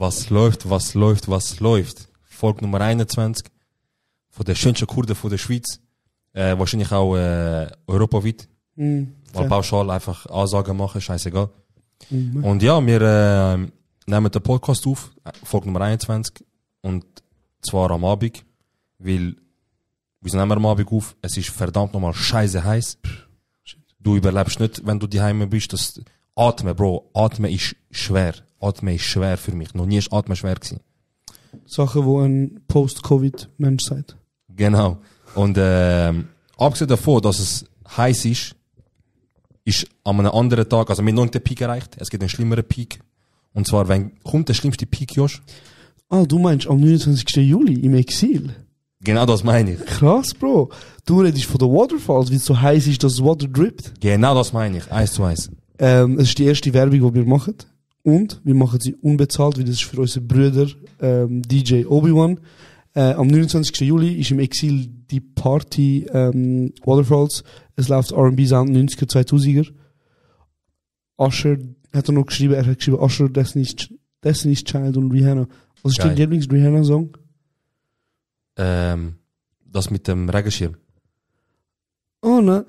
Was läuft? Folge Nummer 21 von der schönsten Kurden von der Schweiz. Wahrscheinlich auch europaweit. Mal pauschal einfach Ansagen machen, scheißegal. Und ja, wir nehmen den Podcast auf, Folge Nummer 21. Und zwar am Abend, weil, wieso nehmen wir am Abend auf? Es ist verdammt nochmal scheiße heiß. Du überlebst nicht, wenn du daheim bist. Atmen ist schwer. Atmen ist schwer für mich. Noch nie ist Atmen schwer gewesen. Sachen, wo ein Post-Covid-Mensch sagt. Genau. Und abgesehen davon, dass es heiß ist an einem anderen Tag, also wir haben noch nicht den Peak erreicht. Es gibt einen schlimmeren Peak. Und zwar, wenn kommt der schlimmste Peak, Josh? Ah, du meinst am 29. Juli im Exil? Genau das meine ich. Krass, Bro. Du redest von den Waterfalls, weil es so heiß ist, dass das Water drippt. Genau das meine ich. 1:1. Es ist die erste Werbung, die wir machen. Und wir machen sie unbezahlt, weil das ist für unsere Brüder DJ Obi-Wan. Am 29. Juli ist im Exil die Party Waterfalls. Es läuft R&B Sound 90er, 2000er. Usher hat er noch geschrieben, Usher, Destiny's Child und Rihanna. Was ist dein Lieblings-Rihanna-Song? Das mit dem Regenschirm. Oh nein.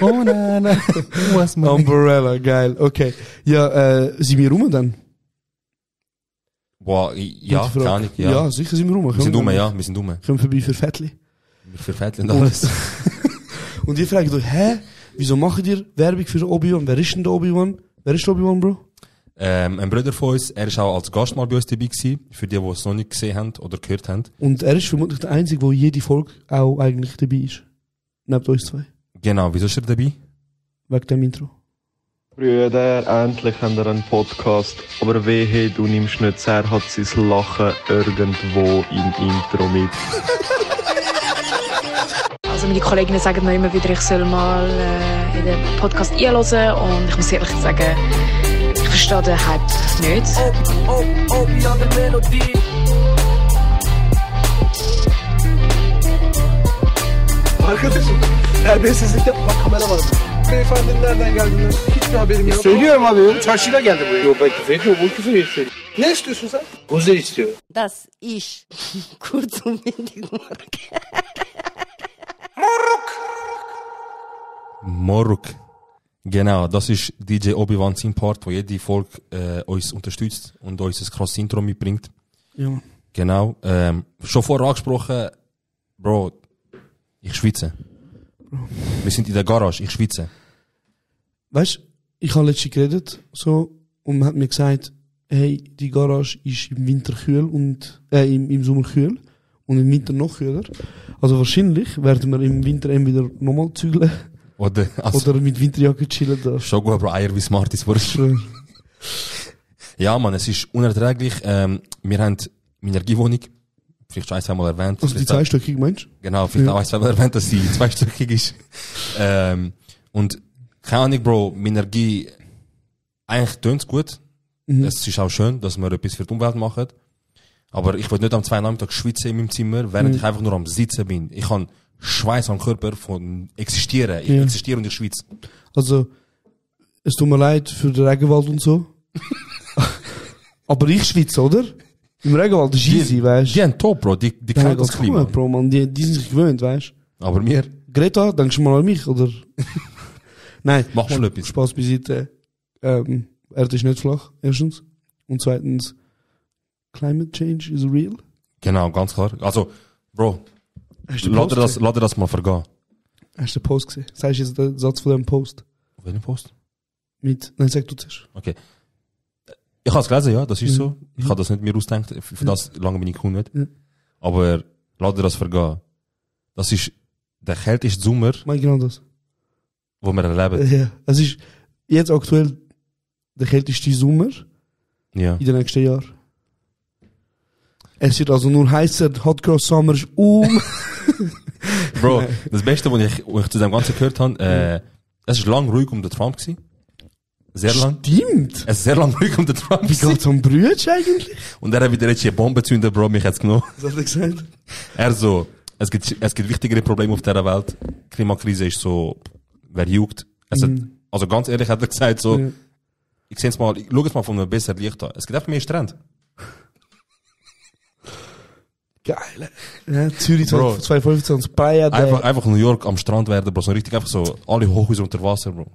Oh nein. Umbrella, geil. Okay. Ja, sind wir rum dann? Boah, ja, keine Ahnung, ja. Ja, sicher sind wir rum. Wir sind dumm. Kommen vorbei für Fettli. Für Fettli und alles. Und ihr fragt euch, wieso macht ihr Werbung für Obi-Wan? Wer ist denn der Obi-Wan? Wer ist der Obi-Wan, Bro? Ein Bruder von uns, er ist auch als Gast mal bei uns dabei gewesen, für die es noch nicht gesehen haben oder gehört haben. Und er ist vermutlich der Einzige, der jede Folge auch eigentlich dabei ist. Neben uns zwei. Genau, wieso ist er dabei? Wegen dem Intro. Brüder, endlich haben wir einen Podcast, aber wehe, du nimmst nicht sehr, hat sein Lachen irgendwo im Intro mit. Also meine Kolleginnen sagen mir immer wieder, ich soll mal in den Podcast einhören und ich muss ehrlich sagen, ich verstehe den Hype nicht. Arkadaşım, terbiyesizlik yapma, kamera var. Beyefendinin nereden geldiğinden hiçbir haberim yok. Söylüyorum abi, çarşıyla geldi buraya. Yok ben küfür etmiyorum, bu küfür ediyor. Ne istiyorsun sen? Kuzu istiyor. Das ist kurz und bündig Moruk. Genau, das ist DJ Obi-Wan sein Part, der jede Folge uns unterstützt und uns ein krasses Intro mitbringt. Ja. Genau. Schon vorher angesprochen, Bro, ich schwitze. Wir sind in der Garage, ich schwitze. Weißt, ich habe letztens geredet, so, und man hat mir gesagt, hey, die Garage ist im Winter kühl und, im Sommer kühl und im Winter noch kühler. Also wahrscheinlich werden wir im Winter entweder nochmal zügeln. Oder mit Winterjacke chillen da. Schon gut, aber Eier wie Smarties wurscht. Ja, Mann, es ist unerträglich. Wir haben Minergiewohnung, vielleicht schon ein, zweimal erwähnt. Also die zweistöckige, meinst du? Genau, vielleicht auch ein, zweimal erwähnt, dass sie zweistöckig ist. Und keine Ahnung, Bro, Minergie, eigentlich tönt's gut. Es ist auch schön, dass wir etwas für die Umwelt machen. Aber ich will nicht am 2 Nachmittag schwitzen in meinem Zimmer, während ich einfach nur am Sitzen bin. Ich habe Schweiß am Körper von existieren. Ich existiere und ich schwitze. Also, es tut mir leid für den Regenwald und so. Aber ich schwitze, oder? Im Regenwald ist easy, weißt du? Die haben top, Bro. Die kennen das Klima. Bro, man. Die sind sich gewöhnt, weißt du? Aber mir? Greta, denkst du mal an mich, oder? Nein. Mach mal etwas. Spaß beiseite. Erde ist nicht flach, erstens. Und zweitens, Climate Change is real. Genau, ganz klar. Also, Bro, lass dir das mal vergehen. Hast du den Post gesehen? Sagst du jetzt den Satz von dem Post? Welchen Post? Nein, sag du zuerst. Okay. Ich habe es gelesen, ja, das ist so. Ich habe das nicht mir ausgedacht, für das lange bin ich cool nicht. Aber lass dir das vergehen. Das ist der kälteste Sommer, Mein genau das. wo wir erleben. Ja, es ist jetzt aktuell der kälteste Sommer Ja. in den nächsten Jahren. Es wird also nur heißer, Hot Girl Summer ist Bro, das Beste, was ich zu dem Ganzen gehört habe, es ist lang ruhig um den Trump gewesen. Sehr lang. Stimmt. Es ist sehr lang ruhig um den Trump Wie geht's am Brütsch eigentlich? Und er hat wieder eine Bombe gezündet, Bro, mich hat's genommen. Was hat er gesagt? Er so, es gibt wichtigere Probleme auf dieser Welt. Klimakrise ist so, wer juckt. Also ganz ehrlich hat er gesagt so, ich schau es mal von einem besseren Licht an. Es gibt einfach mehr Strand. Geil. Ja, Zürich Bro. 2025, Praia de... Einfach New York am Strand werden, Bro. So richtig einfach so, alle Hochhäuser unter Wasser, Bro.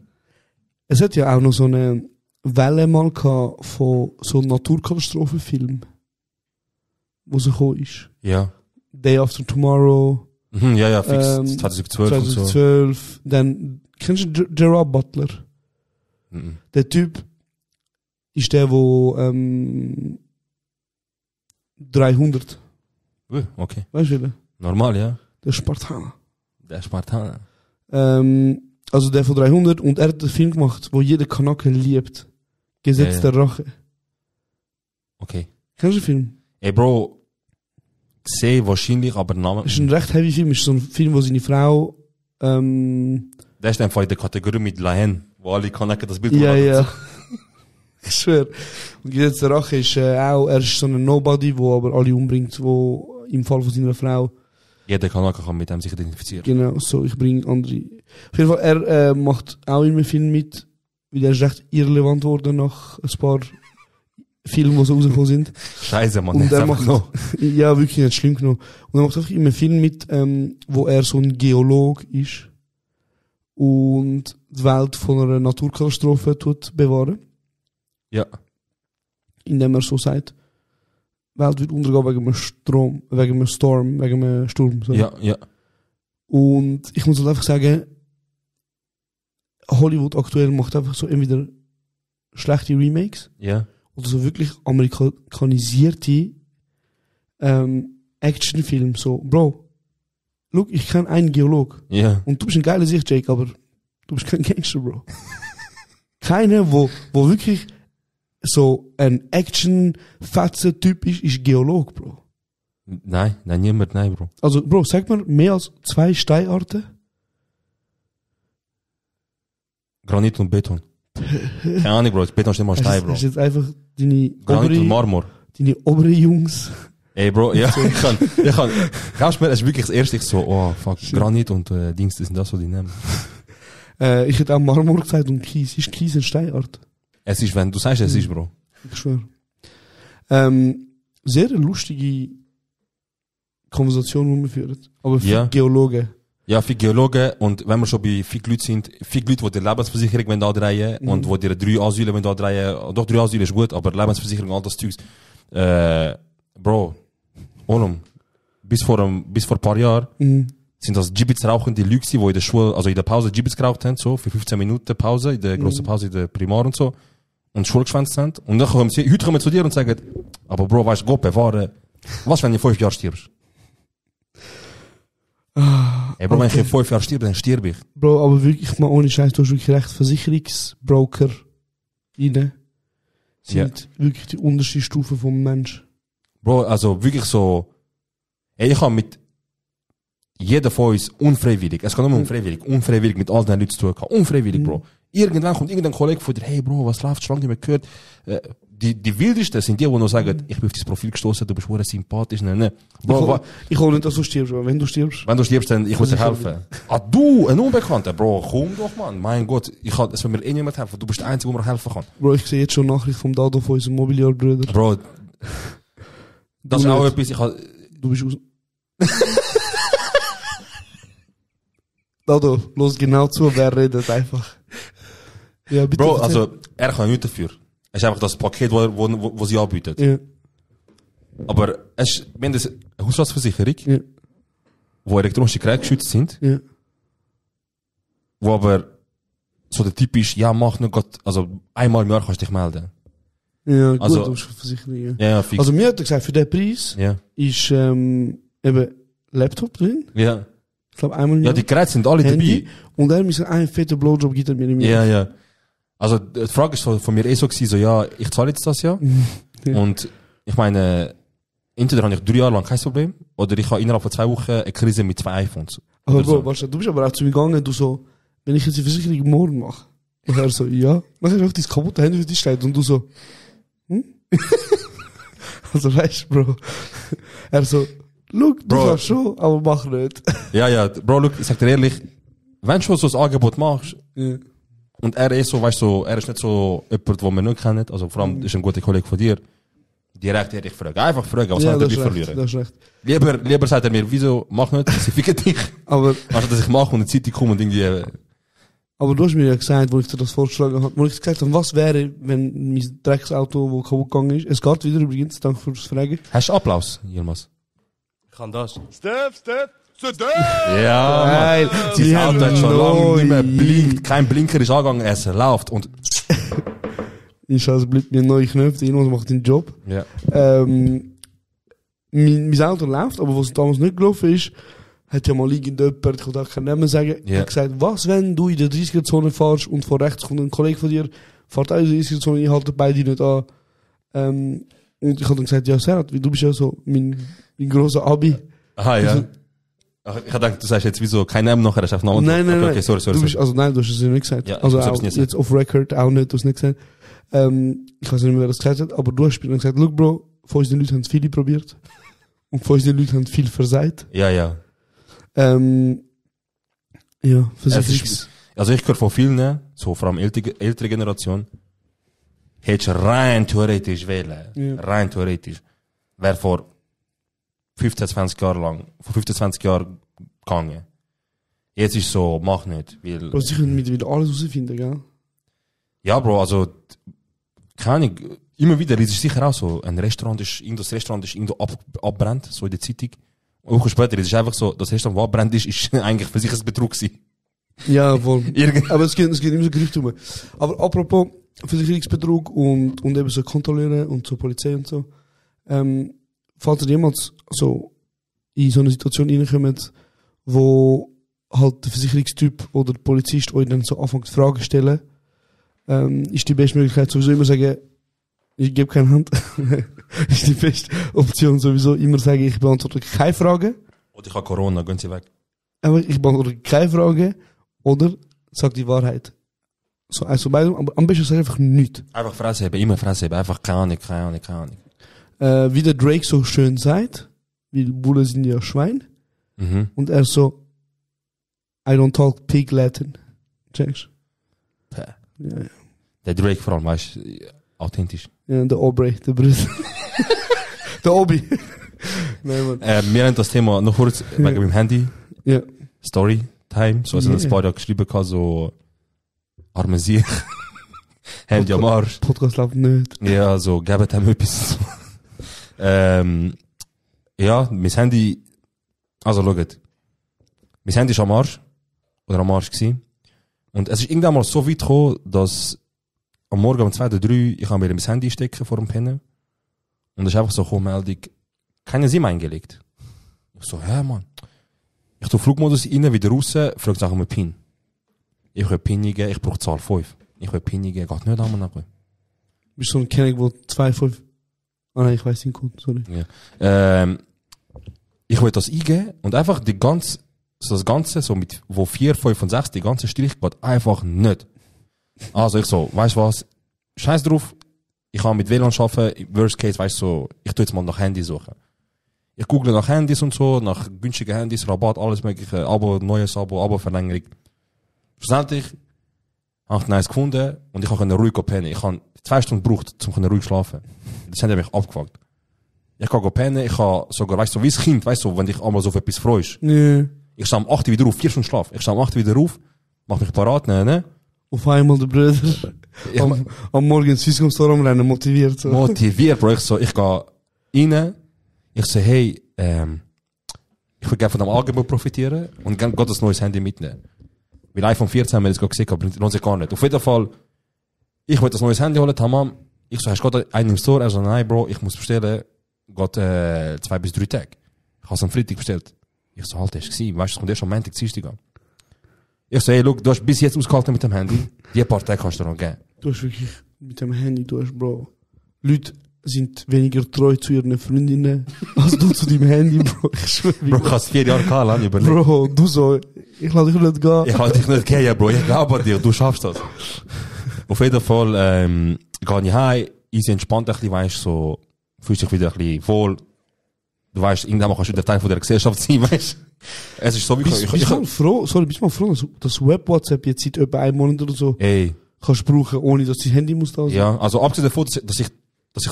Es hat ja auch noch so eine Welle mal gehabt von so einem Naturkatastrophenfilm, wo so gekommen ist. Ja. Day After Tomorrow. Ja, fix. 2012 und so. 2012. Dann, kennst du Gerard Butler? Mhm. Der Typ ist der, wo 300. Okay. Weißt du, Normal, ja. der Spartaner. Der Spartaner. Also der von 300 und er hat einen Film gemacht, wo jeder Kanake liebt. Gesetz der Rache. Okay. Kennst du den Film? Ey, Bro, sehe wahrscheinlich, aber Namen. Ist ein recht heavy Film, ist so ein Film, wo seine Frau, Der ist einfach in der Kategorie mit Lahen, wo alle Kanake das Bild ja, machen. ja. Ich schwör. Und Gesetz der Rache ist auch, er ist so ein Nobody, wo aber alle umbringt, wo im Fall von seiner Frau. Jeder Kanake kann mit dem sich identifizieren. Genau, so, ich bringe andere. Auf jeden Fall, er macht auch immer Film mit, weil er ist recht irrelevant geworden nach ein paar Filmen, die so rausgekommen sind. Scheiße, Mann. Und er einfach macht, noch. ja, wirklich nicht schlimm genug. Und er macht einfach immer Film mit, wo er so ein Geolog ist und die Welt von einer Naturkatastrophe tut bewahren. Ja. Indem er so sagt, die Welt wird untergehen wegen einem Storm, wegen einem Sturm. So. Ja, ja. Und ich muss halt einfach sagen, Hollywood aktuell macht einfach so entweder schlechte Remakes Ja. oder so wirklich amerikanisierte Actionfilme. So, Bro, look, ich kenne einen Geolog. Ja. Und du bist ein geiler Sicht, Jake, aber du bist kein Gangster, Bro. Keiner, wo wirklich so ein Action-Fetzer-Typ ist Geolog, Bro. Nein, niemand, nein, Bro. Also, Bro, sag mal, mehr als 2 Steinarten? Granit und Beton. Keine Ahnung, Bro. Beton ist nicht mal Stein, Bro. Das ist jetzt einfach deine Granit und Marmor. deine obere Jungs. Ey, Bro, ja, ich kann, glaubst du mir, das ist wirklich das erste, ich so, oh, fuck, Granit und, Dings, das sind das, was die nehmen. Ich hätte auch Marmor gesagt und Kies. Ist Kies eine Steinart? Es ist, wenn du sagst, es ist, Bro. Ich schwöre. Sehr lustige Konversation, die wir führen. Aber für Ja. Geologen. Ja, viele Geologen, und wenn wir schon bei vielen Leuten sind, viele Leute, die die Lebensversicherung andrehen und die dir 3 Asylen andrehen, doch 3 Asylen ist gut, aber Lebensversicherung, all das Zeugs, Bro, Olum, bis vor ein paar Jahren, sind das Gibbets rauchende Leute, die in der Schule, also in der Pause Gibbets geraucht haben, so, für 15 Minuten Pause, in der grossen Pause in der Primar und so, und Schule geschwänzt haben. Und dann kommen sie, heute kommen sie zu dir und sagen, aber Bro, weißt du, Gott bewahre, was, wenn du 5 Jahre stirbst? Ey, Bro, wenn ich in 5 Jahren stirb, dann stirb ich. Bro, aber wirklich mal ohne Scheiß, du hast wirklich recht, Versicherungsbroker rein sind wirklich die unterste Stufe vom Mensch. Bro, also wirklich so, ey, ich habe mit jeder von uns unfreiwillig, es geht nur unfreiwillig mit all den Leuten zu tun gehabt. Unfreiwillig, Bro. Irgendwann kommt irgendein Kollege von dir, hey Bro, was läuft, schon lange nicht mehr gehört. Die wildesten sind die nur sagen, ich bin auf dein Profil gestoßen, du bist wohl sympathisch, ne. Bro, Ich hole nicht, dass du stirbst, aber wenn du stirbst. wenn du stirbst, dann, ich muss dir helfen. Du, ein Unbekannter, Bro, komm doch, Mann. Mein Gott, es will mir eh niemand helfen, du bist der Einzige, der mir helfen kann. Bro, ich sehe jetzt schon Nachricht vom Dado von unserem Mobiliarbrüder. Bro, das ist Du auch nicht. etwas, Du bist aus... Dado, los genau zu, wer redet einfach. Ja, bitte. Bro, erzähl. also, er kann nichts dafür. Es ist einfach das Paket, wo sie anbieten. Ja, Aber wir haben das eine Hausratsversicherung, ja, wo elektronische Geräte geschützt sind, ja. wo aber so der Typ ist, ja, mach nur Gott, also einmal im Jahr kannst du dich melden. Ja, gut, Also- du bist Versicherung, Ja, fix. Also mir hat er gesagt, für den Preis ja. ist eben Laptop drin. Ja. Ich glaube einmal im Ja, Jahr. die Geräte sind alle Handy. dabei. Und er muss einen fetten Blowjob gibt er mir im Ja, ja. Also, die Frage ist von mir so gewesen, so, ja, ich zahle jetzt das ja. Ja. Und, ich meine, entweder habe ich 3 Jahre lang kein Problem, oder ich habe innerhalb von 2 Wochen eine Krise mit 2 iPhones. Aber Oder Bro, so. weißt du bist aber auch zu mir gegangen, du so, wenn ich jetzt die Versicherung morgen mache. Und er so, ja. Dann hast du einfach dein kaputte Handy für dich steht und du so, Also weißt du, Bro. Er so, look, du Bro. kannst schon, aber mach nicht. Ja, Bro, look, ich sag dir ehrlich, wenn du schon so ein Angebot machst, Ja. Und er ist so, weißt du, er ist nicht so jemand, den man nicht kennt, also vor allem ist ein guter Kollege von dir. Direkt hätte ich fragen. Einfach fragen, was hat er dir verlieren? Das ist recht. Lieber sagt er mir, wieso, mach nicht, sie ficken dich. Aber, Anstatt dass ich mache und in die Zeitung komme und irgendwie, aber du hast mir ja gesagt, wo ich dir das vorgeschlagen habe, wo ich gesagt habe, was wäre, wenn mein Drecksauto, wo kaputt gegangen ist, es geht wieder übrigens, danke fürs Fragen. hast du Applaus, Yilmaz? Ich kann das. Ja, Geil. Mann. Sie Sein haben Auto hat schon lange nicht mehr neu. blinkt. Kein Blinker ist angegangen, es läuft. Und, Ich es bleibt mir neue Knöpfe, irgendwas macht den Job. ja. Mein Auto läuft, aber was damals nicht gelaufen ist, hat ja mal irgendjemand, ich kann auch keinen Namen sagen, Ja. hat gesagt, was, wenn du in der 30er-Zone fährst und von rechts kommt ein Kollege von dir, fährt auch in der 30er-Zone, ich halte beide nicht an. Und ich habe dann gesagt, ja, Serhat, du bist ja so mein grosser Abi. Aha, ja. Also- Ach, ich dachte, du sagst jetzt wieso kein Namen nachher, hast du einfach noch Nein, nein, okay, nein. okay, sorry. Du bist, also nein, du hast es ja nicht gesagt. Ja, also ich hab's auch, nicht gesagt. jetzt off record auch nicht, du hast es nicht gesagt. Ich weiß nicht mehr, wer das gesagt hat, aber du hast mir dann gesagt, look Bro, von unseren Leuten haben es viele probiert. Und von unseren Leuten haben viel versagt. Ja, ja. Ja, Es Versicherungs... ist, also ich höre von vielen, so vor allem ältere Generation, hättest du rein theoretisch wählen. Ja. Rein theoretisch. Wer vor 15, 20 Jahren lang, vor 15, 20 Jahren gegangen. Jetzt ist so, mach nicht, weil, Bro, sie können mittlerweile alles herausfinden, gell? ja, Bro, also, keine Ahnung, immer wieder, es ist sicher auch so, das Restaurant ist irgendwo abbrennt, so in der Zeitung. Und Wochen später, es ist einfach so, das Restaurant, was abbrennt ist eigentlich für sich ein Betrug gewesen. Ja, voll. Irgend- Aber es geht immer so Gerüchte rum. Aber apropos Versicherungsbetrug und eben so Kontrollieren und so Polizei und so, falls ihr jemals so in so eine Situation reinkommt, wo halt der Versicherungstyp oder der Polizist euch dann so anfängt Fragen zu stellen, ist die beste Möglichkeit sowieso immer sagen, ich gebe keine Hand. Ist die beste Option sowieso immer sagen, ich beantworte keine Frage, Oder ich habe Corona, gehen Sie weg. aber ich beantworte keine Frage oder sag die Wahrheit. So, also beidem, aber am besten sag einfach nichts. Einfach Fresse haben, immer Fresse haben, einfach keine Ahnung. Wie der Drake so schön sagt, weil Bullen sind ja Schwein, Mhm. und er so, I don't talk pig Latin. Checkst? Päh. Ja, ja. Der Drake vor allem, weißt du, authentisch. Ja, der Aubrey, der Bruder. Der Obi. Nein, Mann. Wir haben das Thema noch kurz wegen meinem Handy, Ja. Storytime, so als Yeah. ein paar Jahre geschrieben kann, so arme Sieg, Handy am Arsch. Podcast läuft nicht. Ja, so gebt ihm etwas. Ja, mein Handy, also schaut, mein Handy ist am Arsch, oder am Arsch gewesen. Und es ist irgendwann mal so weit gekommen, dass am Morgen um 2 oder 3, ich habe mir mein Handy stecken vor dem Pennen. Und es ist einfach so eine Meldung, keine SIM eingelegt. Ich so, hä, Mann. Ich tu Flugmodus rein, wieder raus, fragt nach einem PIN. Ich will PIN eingeben, ich brauche Zahl 5. Ich will PIN eingeben, geht nicht an, nachher. Bist so ein Kenner, wo 2,5. Ah nein, ich weiß den Code, sorry. Ja. Ich will das eingeben und einfach das Ganze, so mit, wo 4, 5 und 6, die ganze Strich geht einfach nicht. Also ich so, weißt du was? Scheiß drauf. Ich kann mit WLAN arbeiten. Worst case, weißt du, so, ich tu jetzt mal nach Handys suchen. Ich google nach Handys und so, nach günstigen Handys, Rabatt, alles mögliche, Abo, neues Abo, Verlängerung. Schlussendlich habe ich nice gefunden und ich konnte ruhig pennen. Ich habe 2 Stunden gebraucht, um ruhig schlafen. Das hat mich abgefuckt. Ich kann pennen, ich kann sogar, weißt du, so wie ein Kind, weißt du, wenn dich einmal so auf etwas freust. Nee. Ich stehe am 8 wieder auf, 4 Stunden Schlaf. Ich stehe am 8 wieder auf, mach mich parat, ne? Auf einmal der Bruder. Ich Am Morgen ins Swisscom Store rumrennen, motiviert. So. motiviert, Bro. Ich gehe rein, ich so, hey, ich will gerne von dem Angebot profitieren und gerne Gott das neues Handy mitnehmen. Weil iPhone 14 haben wir jetzt gerade gesehen, aber lohnt sich gar nicht. Auf jeden Fall, ich will das neues Handy holen, tamam. Ich so, hast du gerade einen im Store? Er so, nein, Bro, ich muss bestellen. Geht 2 bis 3 Tage. Ich habe es am Freitag bestellt. Ich so, Alter, hast du gesehen? Weißt du, es kommt erst am Montag, Dienstag an. Ich so, hey, look, du hast bis jetzt ausgehalten mit dem Handy. Die paar Tage kannst du noch geben. Du hast wirklich mit dem Handy, du hast, Bro. Leute sind weniger treu zu ihren Freundinnen als du zu deinem Handy, Bro. Ich schwöre. Bro, ich habe es 4 Jahre gehabt, lang überlegt. Bro, du so, ich lass dich nicht gehen. Ich halte dich nicht gehen, Bro. Ich glaube an dir. Du schaffst das. Auf jeden Fall, gehe ich heim, easy entspannt ein bisschen, weißt, so, fühlst dich wieder ein bisschen wohl. Du weißt, irgendwann kannst du wieder Teil von der Gesellschaft sein, weißt. Es ist so wie Bist du mal froh, dass Web-WhatsApp jetzt seit etwa einem Monat oder so kannst brauchen, ohne dass dein Handy muss da sein? Ja, also abgesehen davon, dass ich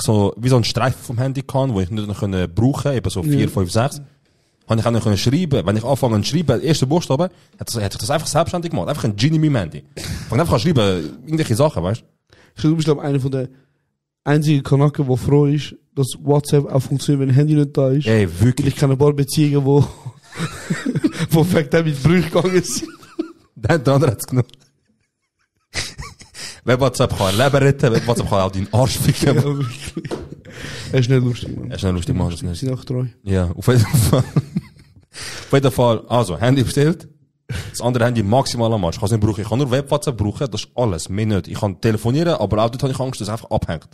so, wie so einen Streifen vom Handy kann, wo ich nicht noch brauchen, eben so 4, 5, 6, habe ich auch noch schreiben. Wenn ich anfange zu schreiben, der erste Buchstabe, hätte ich das einfach selbstständig gemacht. Einfach ein Genie mit dem Handy. Fang einfach an zu schreiben, irgendwelche Sachen, weißt du? Du bist, glaube ich, einer von der einzigen Kanaken, der froh ist, dass WhatsApp auch funktioniert, wenn ein Handy nicht da ist. Ey, wirklich. Ich kenne ein paar Beziehungen, wo vielleicht mit Brüchen gegangen sind. Der andere hat's genommen. Wenn WhatsApp kann Leben retten, wenn WhatsApp kann auch deinen Arsch ficken. Ja, wirklich. Er ist nicht lustig, Mann. Er ist nicht lustig, Mann. Sie sind auch treu. Ja, auf jeden Fall. Auf jeden Fall, also, Handy bestellt. Das andere Handy maximal am Arsch. Ich kann es nicht brauchen. Ich kann nur Web-WhatsApp brauchen, das ist alles. Mehr nicht. Ich kann telefonieren, aber auch dort habe ich Angst, dass es einfach abhängt.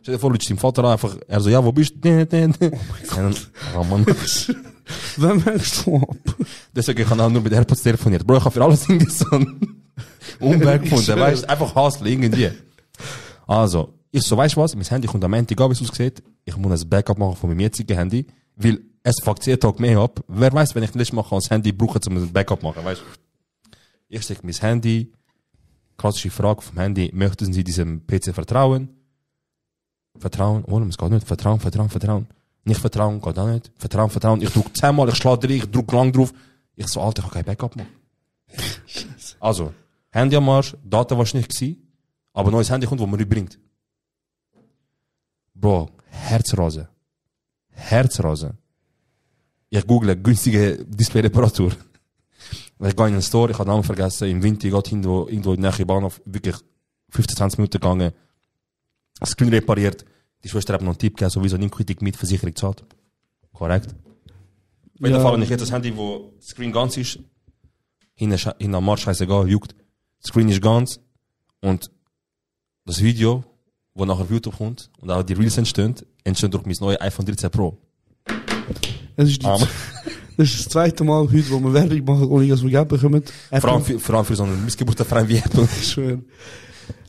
Stell dir vor, Leute, dein Vater einfach, er so, ja, wo bist du? Oh Mann. Wem hängst du ab? Deswegen kann ich auch nur mit AirPods telefonieren. Bro, ich habe für alles irgendwie so einen Umweg gefunden, weißt, einfach Hassel, irgendwie. Also, ich so, weißt du was? Mein Handy kommt am Ende, egal wie es aussieht. Ich muss ein Backup machen von meinem jetzigen Handy, weil es fuckt jeden Tag mehr ab. Wer weiß, wenn ich das mache, das Handy brauche, um ein Backup zu machen, weißt du? Ich stecke mein Handy, klassische Frage vom Handy, möchten Sie diesem PC vertrauen? Vertrauen, oh, es geht nicht. Vertrauen. Nicht Vertrauen, geht auch nicht. Vertrauen. Ich drücke 10-mal, ich schlage rein, ich drücke lang drauf. Ich so, Alter, ich habe kein Backup mehr. Also, Handy am Arsch, Daten war nicht gewesen, aber neues Handy kommt, wo man bringt. Bro, Herzrasen. Ich google günstige Display-Reparatur. Ich gehe in den Store, ich habe den Namen vergessen, im Winter geht irgendwo in der Nähe Bahnhof, wirklich 15, 20 Minuten gegangen. Screen repariert. Die Schwester hat noch einen Tipp gegeben, sowieso nicht Kritik mit Versicherung zahlt. Korrekt. Auf jeden Fall, wenn ich jetzt das Handy, wo Screen ganz ist, hinten am Marsch scheißegal, juckt. Screen ist ganz. Und das Video, wo nachher auf YouTube kommt, und auch die Reels entstehen durch mein neues iPhone 13 Pro. Das ist das zweite Mal heute, wo wir Werbung machen, ohne dass wir Geld bekommen. Vor allem für so einen missgeburten Verein wie Apple. Ich schwöre.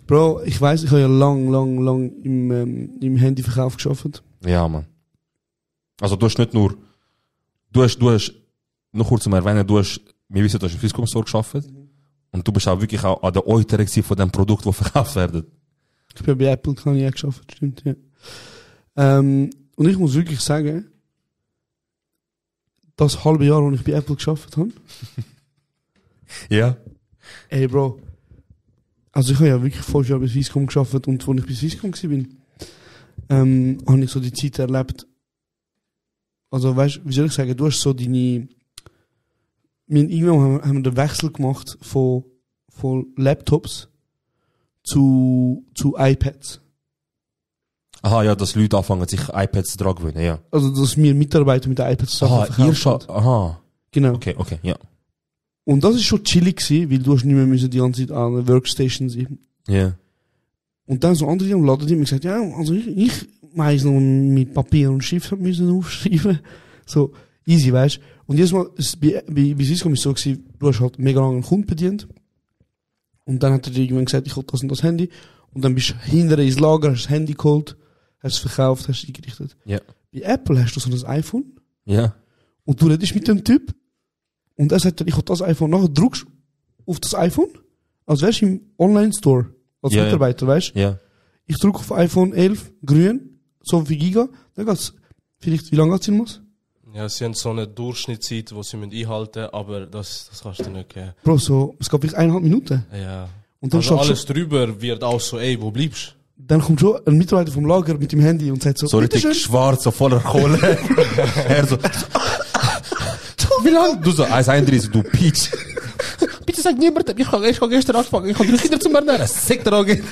Bro, ich weiss, ich habe ja lang im Handyverkauf gearbeitet. Ja, Mann. Also du hast nicht nur, du hast, noch kurz zum Erwähnen, wir wissen, du hast im Swisscom Store gearbeitet. Und du bist auch wirklich auch an der Euter von dem Produkt, das verkauft wird. Ich bin bei Apple, kann ich auch gearbeitet, stimmt, ja. Und ich muss wirklich sagen, das halbe Jahr, wo ich bei Apple gearbeitet habe. Ja. Ey, Bro. Also ich habe ja wirklich 5 Jahre bei Swisscom gearbeitet und als ich bei Swisscom war, habe ich so die Zeit erlebt. Also weißt, wie soll ich sagen, du hast so irgendwann haben wir den Wechsel gemacht von Laptops zu iPads. Aha, ja, dass Leute anfangen, sich iPads dran gewöhnen, ja. Also, dass wir Mitarbeiter mit den iPads aha. Genau. Okay, ja. Und das ist schon chillig gewesen, weil du hast nicht mehr müssen die ganze Zeit an der Workstation sein. Ja. Yeah. Und dann so andere, die am Laden, die haben gesagt, ja, also ich weiss noch mit Papier und Stift müssen aufschreiben. So, easy, weißt. Und jedes Mal, bei Swisscom ist es so gewesen, du hast halt mega lange einen Kunden bedient. Und dann hat er dir irgendwann gesagt, ich hol das und das Handy. Und dann bist du hinterher ins Lager, hast das Handy geholt, hast es verkauft, hast es eingerichtet. Ja. Bei Apple hast du so ein iPhone. Ja. Und du redest mit dem Typ. Und er sagt dann, ich hol das iPhone. Nachher drückst auf das iPhone, als wärst du im Online-Store. Als Mitarbeiter, weißt du? Ja. Ich drücke auf iPhone 11, grün, so viel Giga. Dann geht's, vielleicht, wie lange geht's in muss? Ja, sie haben so eine Durchschnittszeit, die sie einhalten müssen, aber das kannst du nicht geben. Bro, so, es gab vielleicht 1,5 Minuten. Ja. Und dann also alles drüber wird auch so, ey, wo bleibst du? Dann kommt schon ein Mitarbeiter vom Lager mit dem Handy und sagt so richtig schwarz, so voller Kohle. Er so, wie lang? Du so, 1,31, du Peach. Bitte sag niemand, ich habe gestern angefangen, ich habe 3 Kinder zum Ernähren. Sektorage.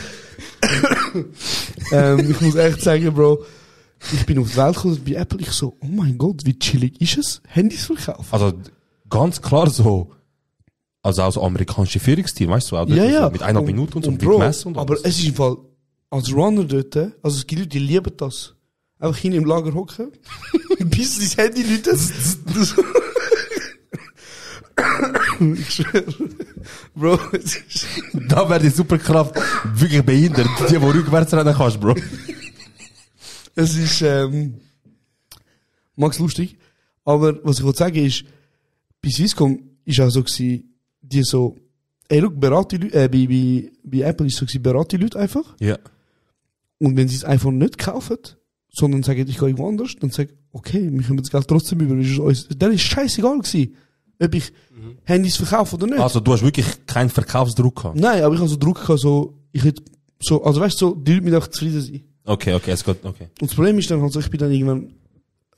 Ich muss echt sagen, Bro, ich bin auf die Welt gekommen, bei Apple, ich so, oh mein Gott, wie chillig ist es, Handys verkaufen. Also, ganz klar so, also auch so amerikanische Führungsteam, weißt du, auch ja. So mit 1,5 Minuten und so, Bro, mit Messen und aber alles. es ist im Fall, als Runner dort, also es gibt Leute, die lieben das. Einfach hin im Lager hocken, bis sie das Handy läutet. Ich schwöre. Bro, da wäre die Superkraft wirklich behindert, die rückwärts rennen kannst, Bro. Es ist, mag's lustig, aber was ich wollte sagen ist, bei Swisscom ist auch so gewesen, die so, ey, look, berate die Leute, bei Apple ist so gewesen, berate die Leute einfach. Ja. Und wenn sie das iPhone nicht kaufen, sondern sagen, ich gehe irgendwo anders, dann sag, okay, wir können das Geld trotzdem über, dann ist scheißegal gewesen, ob ich Handys verkaufe oder nicht. Also du hast wirklich keinen Verkaufsdruck gehabt? Nein, aber ich habe so Druck gehabt, so, ich hätte, so, also weißt du, so, die Leute müssen einfach zufrieden sein. Okay, es geht, okay. Und das Problem ist dann halt so, ich bin dann irgendwann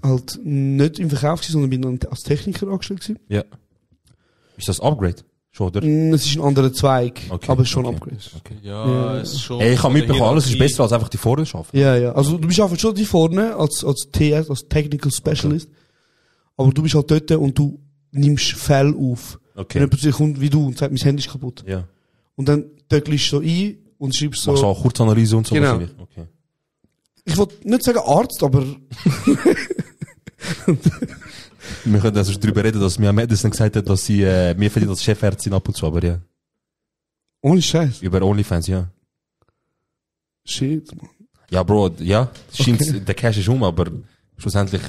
halt nicht im Verkauf gewesen, sondern bin dann als Techniker angestellt gewesen. Ja. Ist das Upgrade? Schon, oder? Es ist ein anderer Zweig, Okay, aber es ist schon okay. Upgrade. Okay. Ja, es ist schon. Ey, ich habe mitbekommen, alles ist Hierarchie. besser als einfach die vorne schaffen. Ja. Also du bist einfach schon die vorne als TS, als Technical Specialist. Aber du bist halt dort und du nimmst Fälle auf. Okay. Wenn jemand zu dir kommt wie du und sagt, mein Handy ist kaputt. Ja. Und dann töckelst du so ein und schreibst so. Machst du auch Kurzanalyse und so Genau. wahrscheinlich? Okay. Ich wollte nicht sagen Arzt, aber Wir können also darüber reden, dass Mia Madison gesagt hat, dass sie mehr verdient als Chefärztin ab und zu, aber ja. ohne Scheiß. Über OnlyFans, ja. Shit, man. Ja, Bro, ja. Scheint, der Cash ist aber schlussendlich,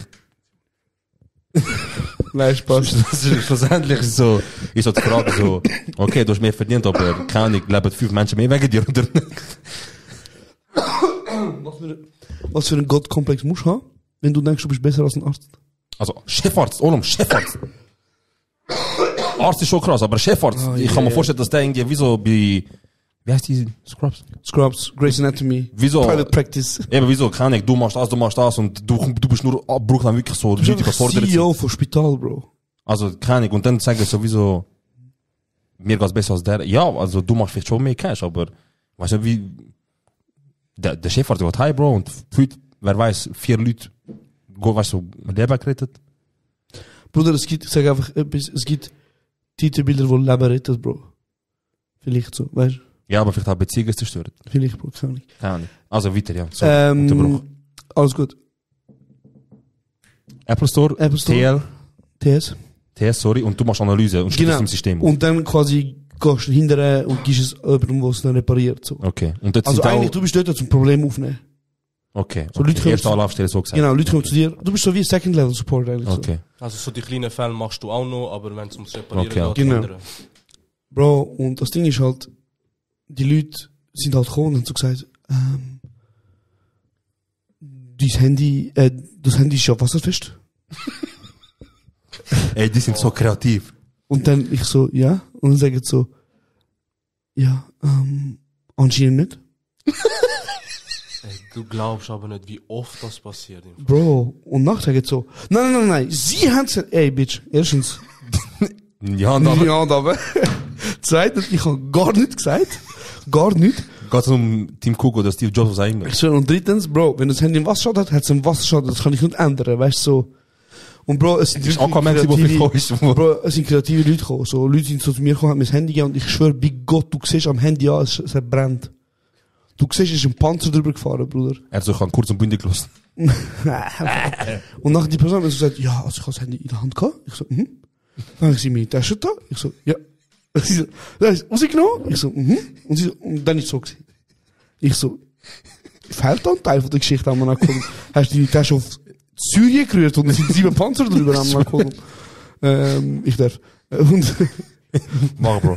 Nein, Spaß. schlussendlich ist so die Frage so, okay, du hast mehr verdient, aber keine Ahnung, leben 5 Menschen mehr wegen dir, oder nicht? Was für einen Gottkomplex musst du haben, wenn du denkst, du bist besser als ein Arzt? Also, Chefarzt, Chefarzt. Arzt ist schon krass, aber Chefarzt, ich kann mir vorstellen, dass der irgendwie wie so bei, wie heißt die Scrubs, Grey's Anatomy, Wieso? Private Practice. Eben, wieso, keine Ahnung, du machst das und du bist nur, brauchst dann wirklich so, Du bist Leute einfach gefordert sind. CEO vom Spital, Bro. Also, keine Ahnung, und dann sagen sie sowieso, mir geht's besser als der. Ja, also, du machst vielleicht schon mehr Cash, aber, weißt du, wie, der Chefarzt geht heim, Bro, und heute, wer weiß, 4 Leute, weißt du, Leben gerettet. Bruder, ich sag einfach etwas, es gibt Titelbilder, wo Leben rettet, Bro. Vielleicht so, weißt du? Ja, aber vielleicht auch Beziehungen zerstört. Vielleicht, Bro, keine Ahnung. Keine Ahnung. Also, weiter, ja. So, Unterbruch. Alles gut. Apple Store, TS. TS, sorry, und du machst Analyse und stellst es im System auf. Und dann quasi gehst du hinterher und gibst es jemandem, der es dann repariert, so. Okay. Und dort Also sind eigentlich, auch, du bist dort zum Problem aufnehmen. okay. So Leute kommen Erste zu- Anlaufstelle, so gesagt. Genau, Leute kommen zu dir. Du bist so wie Second Level Support eigentlich. Okay. Also so die kleinen Fälle machst du auch noch, aber wenn es ums Reparieren Okay, geht, genau. andere. So. Bro, und das Ding ist halt, die Leute sind halt gekommen und haben so gesagt, das Handy ist ja wasserfest. Ey, die sind so kreativ. Und dann ich so, ja. Und dann sagen sie so, ja, anscheinend nicht. Ey, du glaubst aber nicht, wie oft das passiert. Bro, und nachher sagen sie so, nein, sie haben gesagt, ey, Bitch, erstens, Ja, und aber ja, aber, zweitens, ich habe gar nichts gesagt, gar nicht. geht's um Tim Cook oder Steve Jobs aus England. So, und drittens, Bro, wenn das Handy einen Wasserschaden hat, hat es einen Wasserschaden, das kann ich nicht ändern, weißt du, so. Und Bro, es sind Ist wirklich Aquaman, der gekommen ist. Bro, es sind kreative Leute gekommen. So, Leute sind so zu mir gekommen, haben mir das Handy gegeben und ich schwöre, bei Gott, du siehst am Handy an, es hat brennt. Du siehst, es ist ein Panzer drüber gefahren, Bruder. Er hat so kurz und bündig gelassen. Und nachher die Person hat so gesagt, ja, also ich habe das Handy in der Hand gehabt. Ich so, Dann habe ich sie in meine Tasche da. Ich so, ja. Sie so, da ist rausgenommen. Ich so, Und sie so, und dann ist es so gewesen. Ich so, fehlt da ein Teil von der Geschichte an mir gekommen. Hast du die Tasche auf Syrien gerührt und es sind 7 Panzer drüber an mir gekommen. Ich darf. Und, Mach, Bro.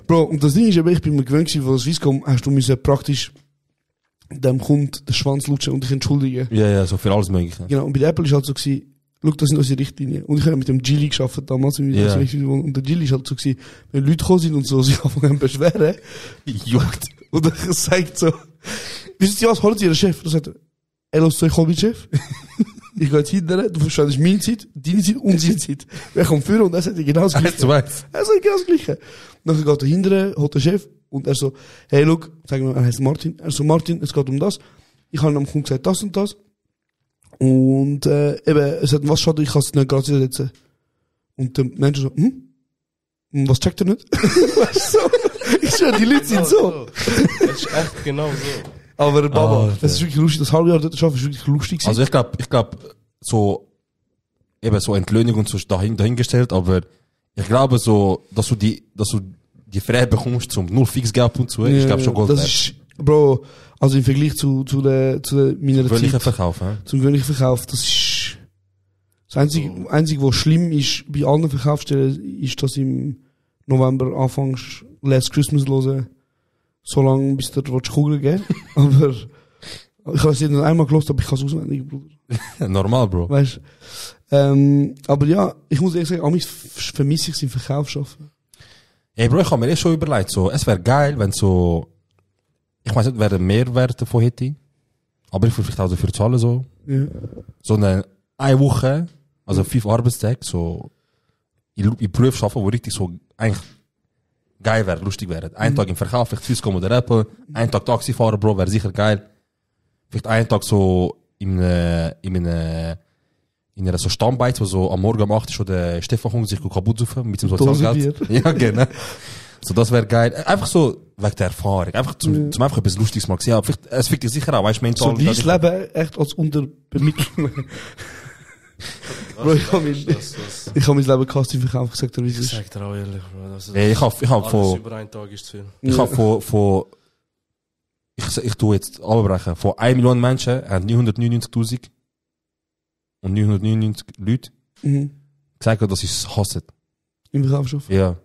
Bro, und das Ding ist eben, ich bin mir gewöhnt gewesen, von Swisscom hast du müssen praktisch dem Kunden den Schwanz lutschen und dich entschuldigen. Ja, so für alles Mögliche. Genau, und bei der Apple ist halt so gewesen, schau, das sind unsere Richtlinien. Und ich habe mit dem Gilly gearbeitet damals, und der Gilly ist halt so gewesen, wenn Leute gekommen sind und so sich anfangen zu beschweren, Juckt. und er sagt so, wissen Sie was, holen Sie Ihren Chef? Und er sagt, los, ich hol meinen Chef. Ich gehe jetzt hinterher, du verschwendest meine Zeit, deine Zeit und seine Zeit. Wer kommt führen und er sagt genau das Gleiche. 1:1. Er sagt genau das Gleiche. Dann geht er hinterher, holt den Chef, und er so, hey, look, sagen wir, er heißt Martin. Er so, Martin, es geht um das. Ich habe am Kunden gesagt, das und das. Und, eben, es hat was schade, ich kann es nicht gerade setzen. Und der Mensch so, Und was checkt er nicht? Weißt du, so? Ich schwöre, die Leute sind so. Das ist echt genau so. Aber Baba, Alter. das ist wirklich lustig, das halbe Jahr dort zu arbeiten ist wirklich lustig gewesen. Also ich glaube, so, eben so Entlöhnung und so ist dahingestellt, aber ich glaube so, dass du die Freiheit bekommst zum nur Fixgeld und so, ich glaube schon Gold das wert. ist, Bro, also im Vergleich zu meiner Gewöhnlicher Zeit, Verkauf, hä? zum gewöhnlichen Verkauf, das ist, Das Einzige, was schlimm ist bei allen Verkaufsstellen, ist, dass im November anfängst, Last Christmas hören, so lange, bis der Kugeln geben. Aber ich habe es nicht nur einmal gehört, aber ich kann es auswendig, Bruder. Normal, Bro. Weißt aber ja, ich muss ehrlich sagen, amigs vermisse ich es im Verkaufsschaffen. Ey, Bro, ich habe mir schon überlegt, so, es wäre geil, wenn so, ich weiß nicht, wer den Mehrwert davon hätte, aber ich würde vielleicht auch dafür zahlen, so. Ja. So eine Woche, also 5 Arbeitstage, so, in Beruf schaffen, wo richtig so, eigentlich, geil wäre, lustig wäre. Ein Tag im Verkauf, vielleicht Swisscom oder Apple, ein Tag Taxi fahren, Bro, wäre sicher geil. Vielleicht einen Tag so, in einer so Stammbeiz, wo so am Morgen um 8 schon der Stefan Hung sich kaputt saufen, mit dem Sozialgeld. Ja, genau. So, das wäre geil. Einfach so, wegen der Erfahrung. Einfach zum einfach etwas Lustiges mal sehen. Ja, vielleicht, es fickt dich sicher auch, weißt du, mental. So, wie ich lebe echt als Unterbemittler. Bro, ich habe mein Leben gehasst im Verkauf, gesagt, wie es ist. Ich sag dir auch ehrlich, Bro. Das ist ich hab alles über einen Tag ist zu viel. Ich hab ich tu jetzt abbrechen. Von 1 Million Menschen haben 999.000 und 999 Leute gesagt, dass sie es hassen. Im Verkaufsstoff? Ja.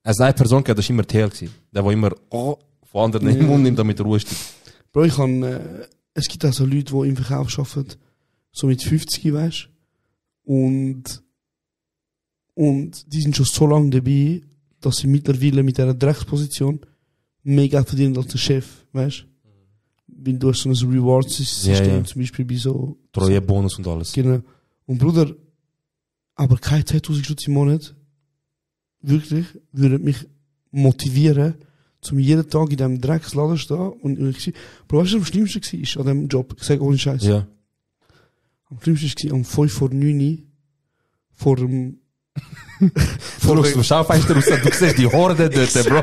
Es eine Person, das war immer TL gewesen. Der immer, von anderen im Mund nimmt, damit er Ruhe steht. Bro, es gibt auch so Leute, die im Verkauf arbeiten, so mit 50, weißt du? Und die sind schon so lange dabei, dass sie mittlerweile mit dieser Drecksposition mehr Geld verdienen als der Chef, weißt du? Weil du hast so ein Rewards-System, zum Beispiel bei so... Treuebonus und alles. Genau. Und Bruder, aber keine 10.000 Stutz im Monat, wirklich, würde mich motivieren, zum jeden Tag in diesem Drecksladen stehen und ich Bro, weißt du, was am schlimmsten war an diesem Job? Ich sage ohne Scheiß. Ja. Am schlimmsten war um 5 vor 9 vor dem... Du schaust zum Schaufenster raus, du siehst die Horde dort, Bro.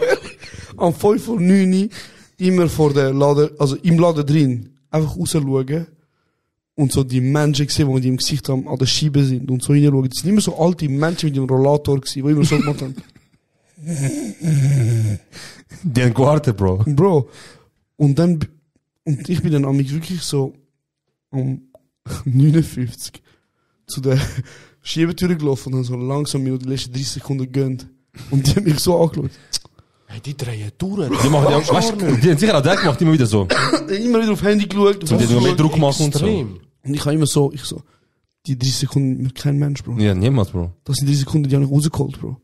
Am 5 vor 9 immer vor der Laden, also im Laden drin, einfach rausschauen und so die Menschen sehen, die im Gesicht haben, an der Scheibe sind und so hineinschauen. Das sind immer so alte Menschen mit dem Rollator gewesen, die immer so gemacht haben. Die haben gewartet, Bro. Bro. Und ich bin dann an mich wirklich so um 59 zu der Schiebetür gelaufen und dann so langsam mir die letzten 30 Sekunden gegönnt. Und die haben mich so angeschaut. Hey, die drehen durch. Die haben sicher auch das gemacht, immer wieder so. Immer wieder auf Handy geschaut. Und die haben mehr Druck gemacht und so. Und ich habe immer so, die 30 Sekunden mit kein Mensch, Bro. Ja, niemals, Bro. Das sind 30 Sekunden, die habe ich rausgeholt, Bro.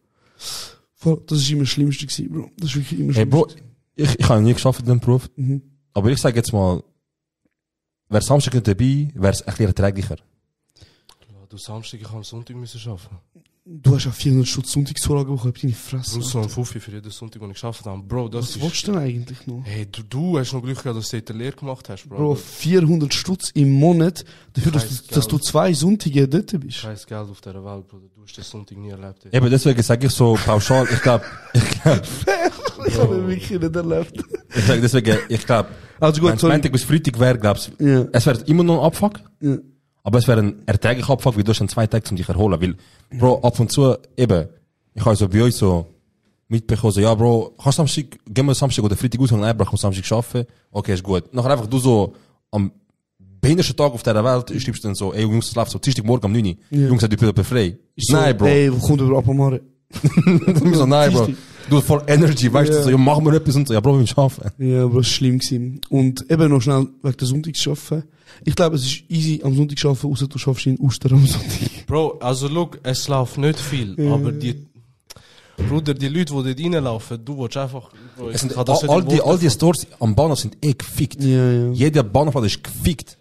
Das ist immer das Schlimmste gewesen, Bro. Das ist wirklich immer das Schlimmste. Hey, Bro, ich habe nie geschafft in dem Beruf. Aber ich sage jetzt mal, wer Samstag nicht dabei, wäre es ein bisschen erträglicher. Du Samstag, ich am Sonntag müssen arbeiten. Du hast ja 400 Stutz Sonntagszulage bekommen, ich bin nicht fressen. Plus so ein Fuffi für jeden Sonntag, den ich geschafft habe. Bro, das Was willst du denn eigentlich noch? Hey, du hast noch Glück gehabt, dass du die Lehre gemacht hast, Bro. Bro, 400 Stutz im Monat, dafür, dass du 2 Sonntage dort bist. Scheiß Geld auf dieser Welt, Bro. Du hast den Sonntag nie erlebt. Ey. Eben, deswegen sage ich so pauschal, ich glaube, ich habe ihn wirklich nicht erlebt. Ich glaube, also gut, wenn es Montag bis Freitag wäre, glaubst du, ja. Es wäre immer noch ein Abfuck. Ja. Aber es wäre ein erträglicher Abfuck, weil du hast dann 2 Tage, um dich erholen. Weil, Bro, ab und zu, eben, ich habe so bei euch so mitbekommen, so, ja, Bro, gehen wir Samstag oder Freitag aus und nein, Bro, ich muss Samstag arbeiten. Okay, ist gut. Nachher einfach du so, am behindertsten Tag auf dieser Welt, schreibst du dann so, ey, Jungs, das läuft so, Dienstagmorgen um 9 Uhr. Ja. Jungs, seid ihr wieder frei? Nein, So, Bro. Ey, wo kommt über Apamare? so, nein, Bro. Du hast voll Energy, weißt du, so, ja, machen wir etwas und so, ja, Bro, wir müssen arbeiten. Ja, aber es war schlimm gewesen. Und eben noch schnell wegen der Sonntagsarbeiten. Ich glaube, es ist easy am Sonntag zu arbeiten, außer du schaffst in Ostern am Sonntag. Bro, also look, es läuft nicht viel, aber Bruder, die Leute, die dort reinlaufen, du willst einfach, Bro, Es sind, all die Stores am Bahnhof sind gefickt. Ja, ja. Jeder Bahnhof ist gefickt.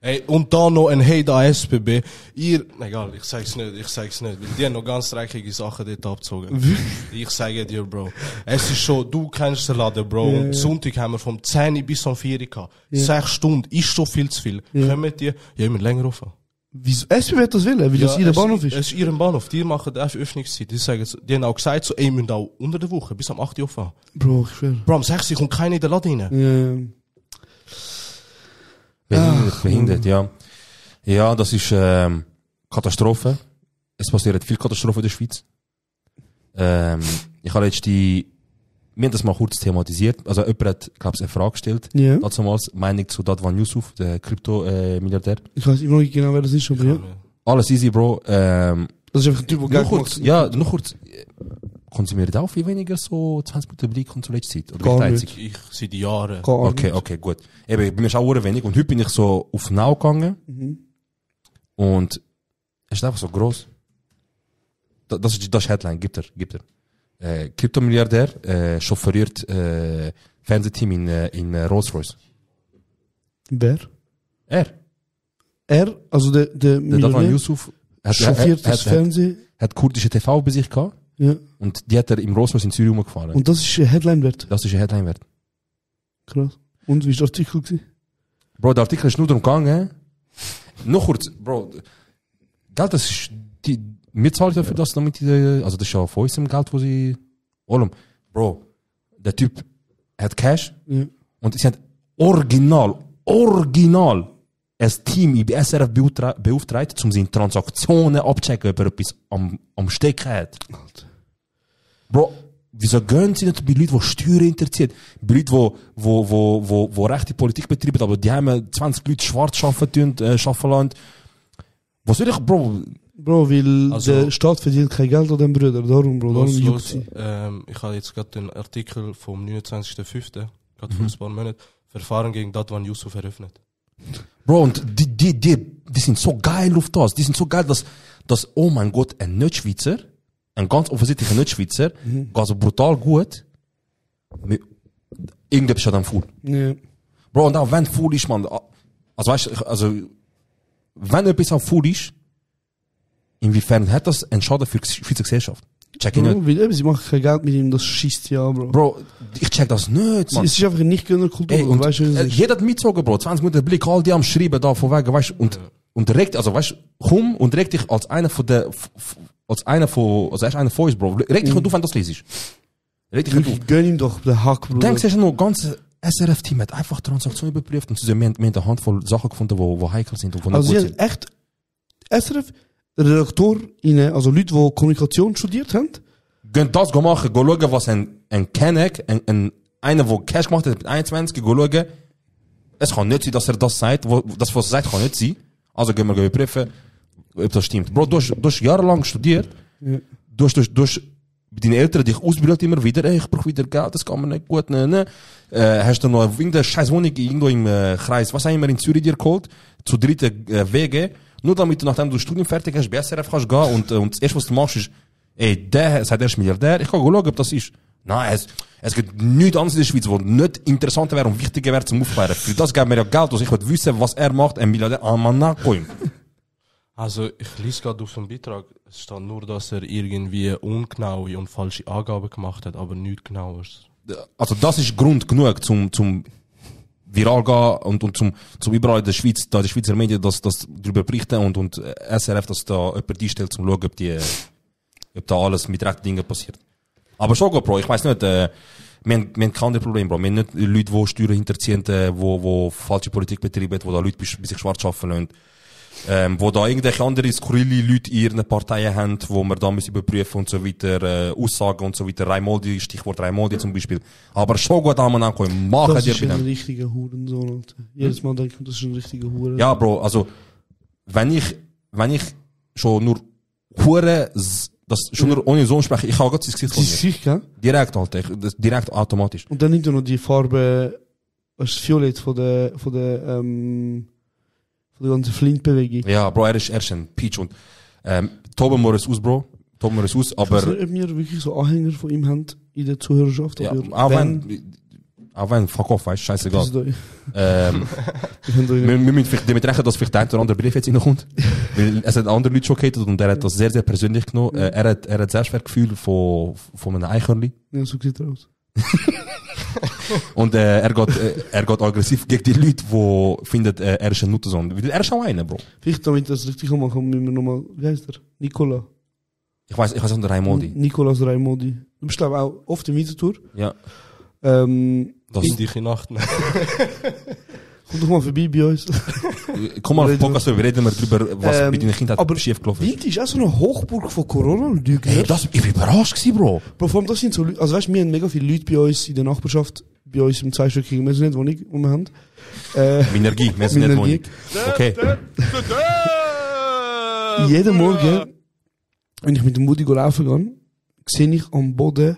Ey, und da noch ein Hey da SBB. Egal, ich sag's nicht, weil die haben noch ganz dreckige Sachen dort abgezogen. Ich sage dir, Bro. Es ist schon, du kennst den Laden, Bro. Ja, und Sonntag haben wir vom 10 bis um 4 gehabt. 6 Stunden ist schon viel zu viel. Ja. Kommen die, ja, immer länger rauf. Wieso? SBB hat das wollen, weil das ihr Bahnhof ist. Es ist ihr Bahnhof. Die machen einfach Öffnungszeit. Die haben auch gesagt, so, ey, wir müssen auch unter der Woche bis am 8 Uhr fahren. Bro, ich schwör. Bro, am 6 Uhr kommt keiner in den Laden rein. Ja. Behindert, ja. Ja, das ist, Katastrophe. Es passiert viel Katastrophe in der Schweiz. Ich habe jetzt wir haben das mal kurz thematisiert. Also, jemand hat, glaube ich, eine Frage gestellt. Ja. Damals Meinung zu Dadwan Yusuf, der Krypto-Milliardär. Ich weiß immer noch nicht genau, wer das ist, aber ja. Alles easy, Bro. Das ist einfach ein Typ, der Noch kurz, noch kurz. Konsumiert auch viel weniger so 20 Minuten Blick und zur letzten Zeit? Oder Gar nicht? nicht. Ich seit Jahren. Okay, gut. Eben, bei mir ist auch sehr wenig. Und heute bin ich so auf Now gegangen. Und es ist einfach so gross. Das ist Headline, gibt er. Kryptomilliardär, chauffeuriert, Fernsehteam in Rolls-Royce. Wer? Er, also der Davan Millionär, Yusuf, chauffiert das Fernsehen. hat kurdische TV bei sich gehabt. Ja. Und die hat er im Rolls-Royce in Zürich umgefahren. Und das ist ein Headline wert. Das ist ein Headline wert. Krass. Und wie ist der Artikel gewesen? Bro, der Artikel ist nur darum gegangen. Noch kurz, Bro. Geld, das ist, wir zahlen dafür, dass damit also das ist ja von unserem Geld, wo sie, Bro, der Typ hat Cash. Ja. Und sie hat original ein Team in SRF beauftragt, um seine Transaktionen abzuchecken, ob er etwas am Stecken hat. Bro, wieso gehen sie nicht bei Leuten, die Steuern interessiert? Bei Leuten, die rechte Politik betreiben, aber die haben 20 Leute schwarz arbeiten lassen. Was will ich, Bro? Bro, weil Also- der Staat verdient kein Geld an den Brüdern. Darum, Bro, darum juckt sie. Ich habe jetzt gerade den Artikel vom 29.05., gerade vor ein paar Monaten, Verfahren gegen Davan Yusuf eröffnet. Bro, und die sind so geil auf das. Die sind so geil, dass oh mein Gott, ein Nicht-Schweizer, ein ganz offensichtlicher Nicht-Schweizer, geht so brutal gut, irgendetwas ist dann full. Ja. Bro, und auch wenn full ist, man, also weißt du, also, wenn etwas auch full ist, inwiefern hat das einen Schaden für die Schweizer Gesellschaft? Check ich nicht. Bro, weil eben, sie machen kein Geld mit ihm, das schießt ja, Bro. Bro, ich check das nicht, man. Es ist einfach eine Nicht-Gönner-Kultur, Ey, und weißt du, was es ist? jeder hat mitgezogen, Bro. 20 Minuten Blick, all die am Schreiben da von wegen, weißt du, und regt, also weißt du, komm und reg dich als einer von der, also er ist einer von uns, Bro. Reg dich nicht auf, wenn du das liest. Reg dich nicht auf. Wirklich, gönn ihm doch den Hack, Bro. Denkst du, noch ganz SRF-Team hat einfach Transaktionen überprüft und wir haben eine Handvoll Sachen gefunden, wo heikel sind und wo nicht Also, gut sie sind. haben echt RedaktorInnen, also Leute, die Kommunikation studiert haben, Gehen das machen, go schauen, was ein Kenneck, einer, der Cash gemacht hat mit 21, go schauen. Es kann nicht sein, dass er das sagt, das, was er sagt, kann nicht sein. Also gehen wir überprüfen, ob das stimmt. Bro, du hast jahrelang studiert. Ja. Du hast deine Eltern dich ausgebildet immer wieder, ey, ich brauche wieder Geld, das kann mir nicht gut, ne. Hast du noch irgendeine scheiß Wohnung irgendwo im Kreis, was haben wir in Zürich dir geholt, zu dritten Wege, nur damit du, nachdem du das Studium fertig hast, bei SRF kannst gehen und das erste, was du machst, ist, ey, der sagt, er ist Milliardär, ich kann schauen, ob das ist. Nein, es gibt nichts anderes in der Schweiz, was nicht interessanter wäre und wichtiger wäre zum Aufklären. Für das geben wir ja Geld, also ich will wissen, was er macht, ein Milliardär an man nachkommt. Also, ich lese gerade auf dem Beitrag, es steht nur, dass er irgendwie ungenaue und falsche Angaben gemacht hat, aber nichts Genaues. Also das ist Grund genug zum viral gehen und zum überall in der Schweiz, da die Schweizer Medien das darüber berichten und SRF, dass da jemand einstellt, zum schauen, ob da alles mit rechten Dingen passiert. Aber schon gut, Bro, ich weiss nicht, wir haben kein anderes Problem, Bro. Wir haben nicht Leute, die Steuern hinterziehen, wo falsche Politik betreiben, wo da Leute bei sich schwarz arbeiten lassen, wo da irgendwelche andere skurrile Leute in ihren Parteien haben, wo wir da müssen überprüfen und so weiter, Aussagen und so weiter, Raimoldi, Stichwort Raimoldi zum Beispiel. Aber schon gut haben wir angekommen, machen das dir ist bitte. ein richtiger Hurensohn, Alter. Jedes Mal denke ich, das ist ein richtiger Hurensohn. Ja, Bro, also, wenn ich schon nur Hure, das schon nur ohne Sohn spreche, ich habe gerade sein Gesicht Das ist vor mir. sicher, gell? Direkt, Alter, direkt automatisch. Und dann nimmt er noch die Farbe, was ist Violett von der ganzen Flint-Bewegung. Ja, Bro, er ist ein Peach und, toben wir es aus, Bro. Toben wir es aus, Ich weiß aber, nicht, ob wir wirklich so Anhänger von ihm haben in der Zuhörerschaft. ja, aber auch wenn, fuck off, weißt, scheißegal. das ist euch. Wir Wir können müssen vielleicht damit rechnen, dass vielleicht der ein oder andere Brief jetzt reinkommt. Weil es hat andere Leute schon gehatet und er hat das sehr, sehr persönlich genommen. Er hat Selbstwertgefühl von einem Eichhörnli. ja, so sieht er aus. Und er geht aggressiv gegen die Leute, die finden, er ist ein Nuttersohn. Weil er ist auch einer, Bro. Vielleicht, damit das richtig machen, müssen wir nochmal, wie heißt er? Nikola. Ich weiß nicht, der Raimoldi. Nikolas Raimoldi. Du bist, glaube ich, auch oft im Winterthur. Ja. Das ist die Nacht. Komm doch mal vorbei bei uns. Komm mal auf den Podcast, wir reden wir drüber, was bei deiner Kindheit aber schief gelaufen ist. Wind ist auch so eine Hochburg von Corona-Lügner. Hey, ich bin überrascht gewesen, Bro. Bro, vor allem das sind so Leute, also weißt du, wir haben mega viele Leute bei uns in der Nachbarschaft, bei uns im zweistöckigen Mezzanine-Wohnung, die wir haben. Minergie, wir sind nicht Minergie. Wohnung. Okay. jeden Morgen, wenn ich mit dem Mutti laufen gehe, sehe ich am Boden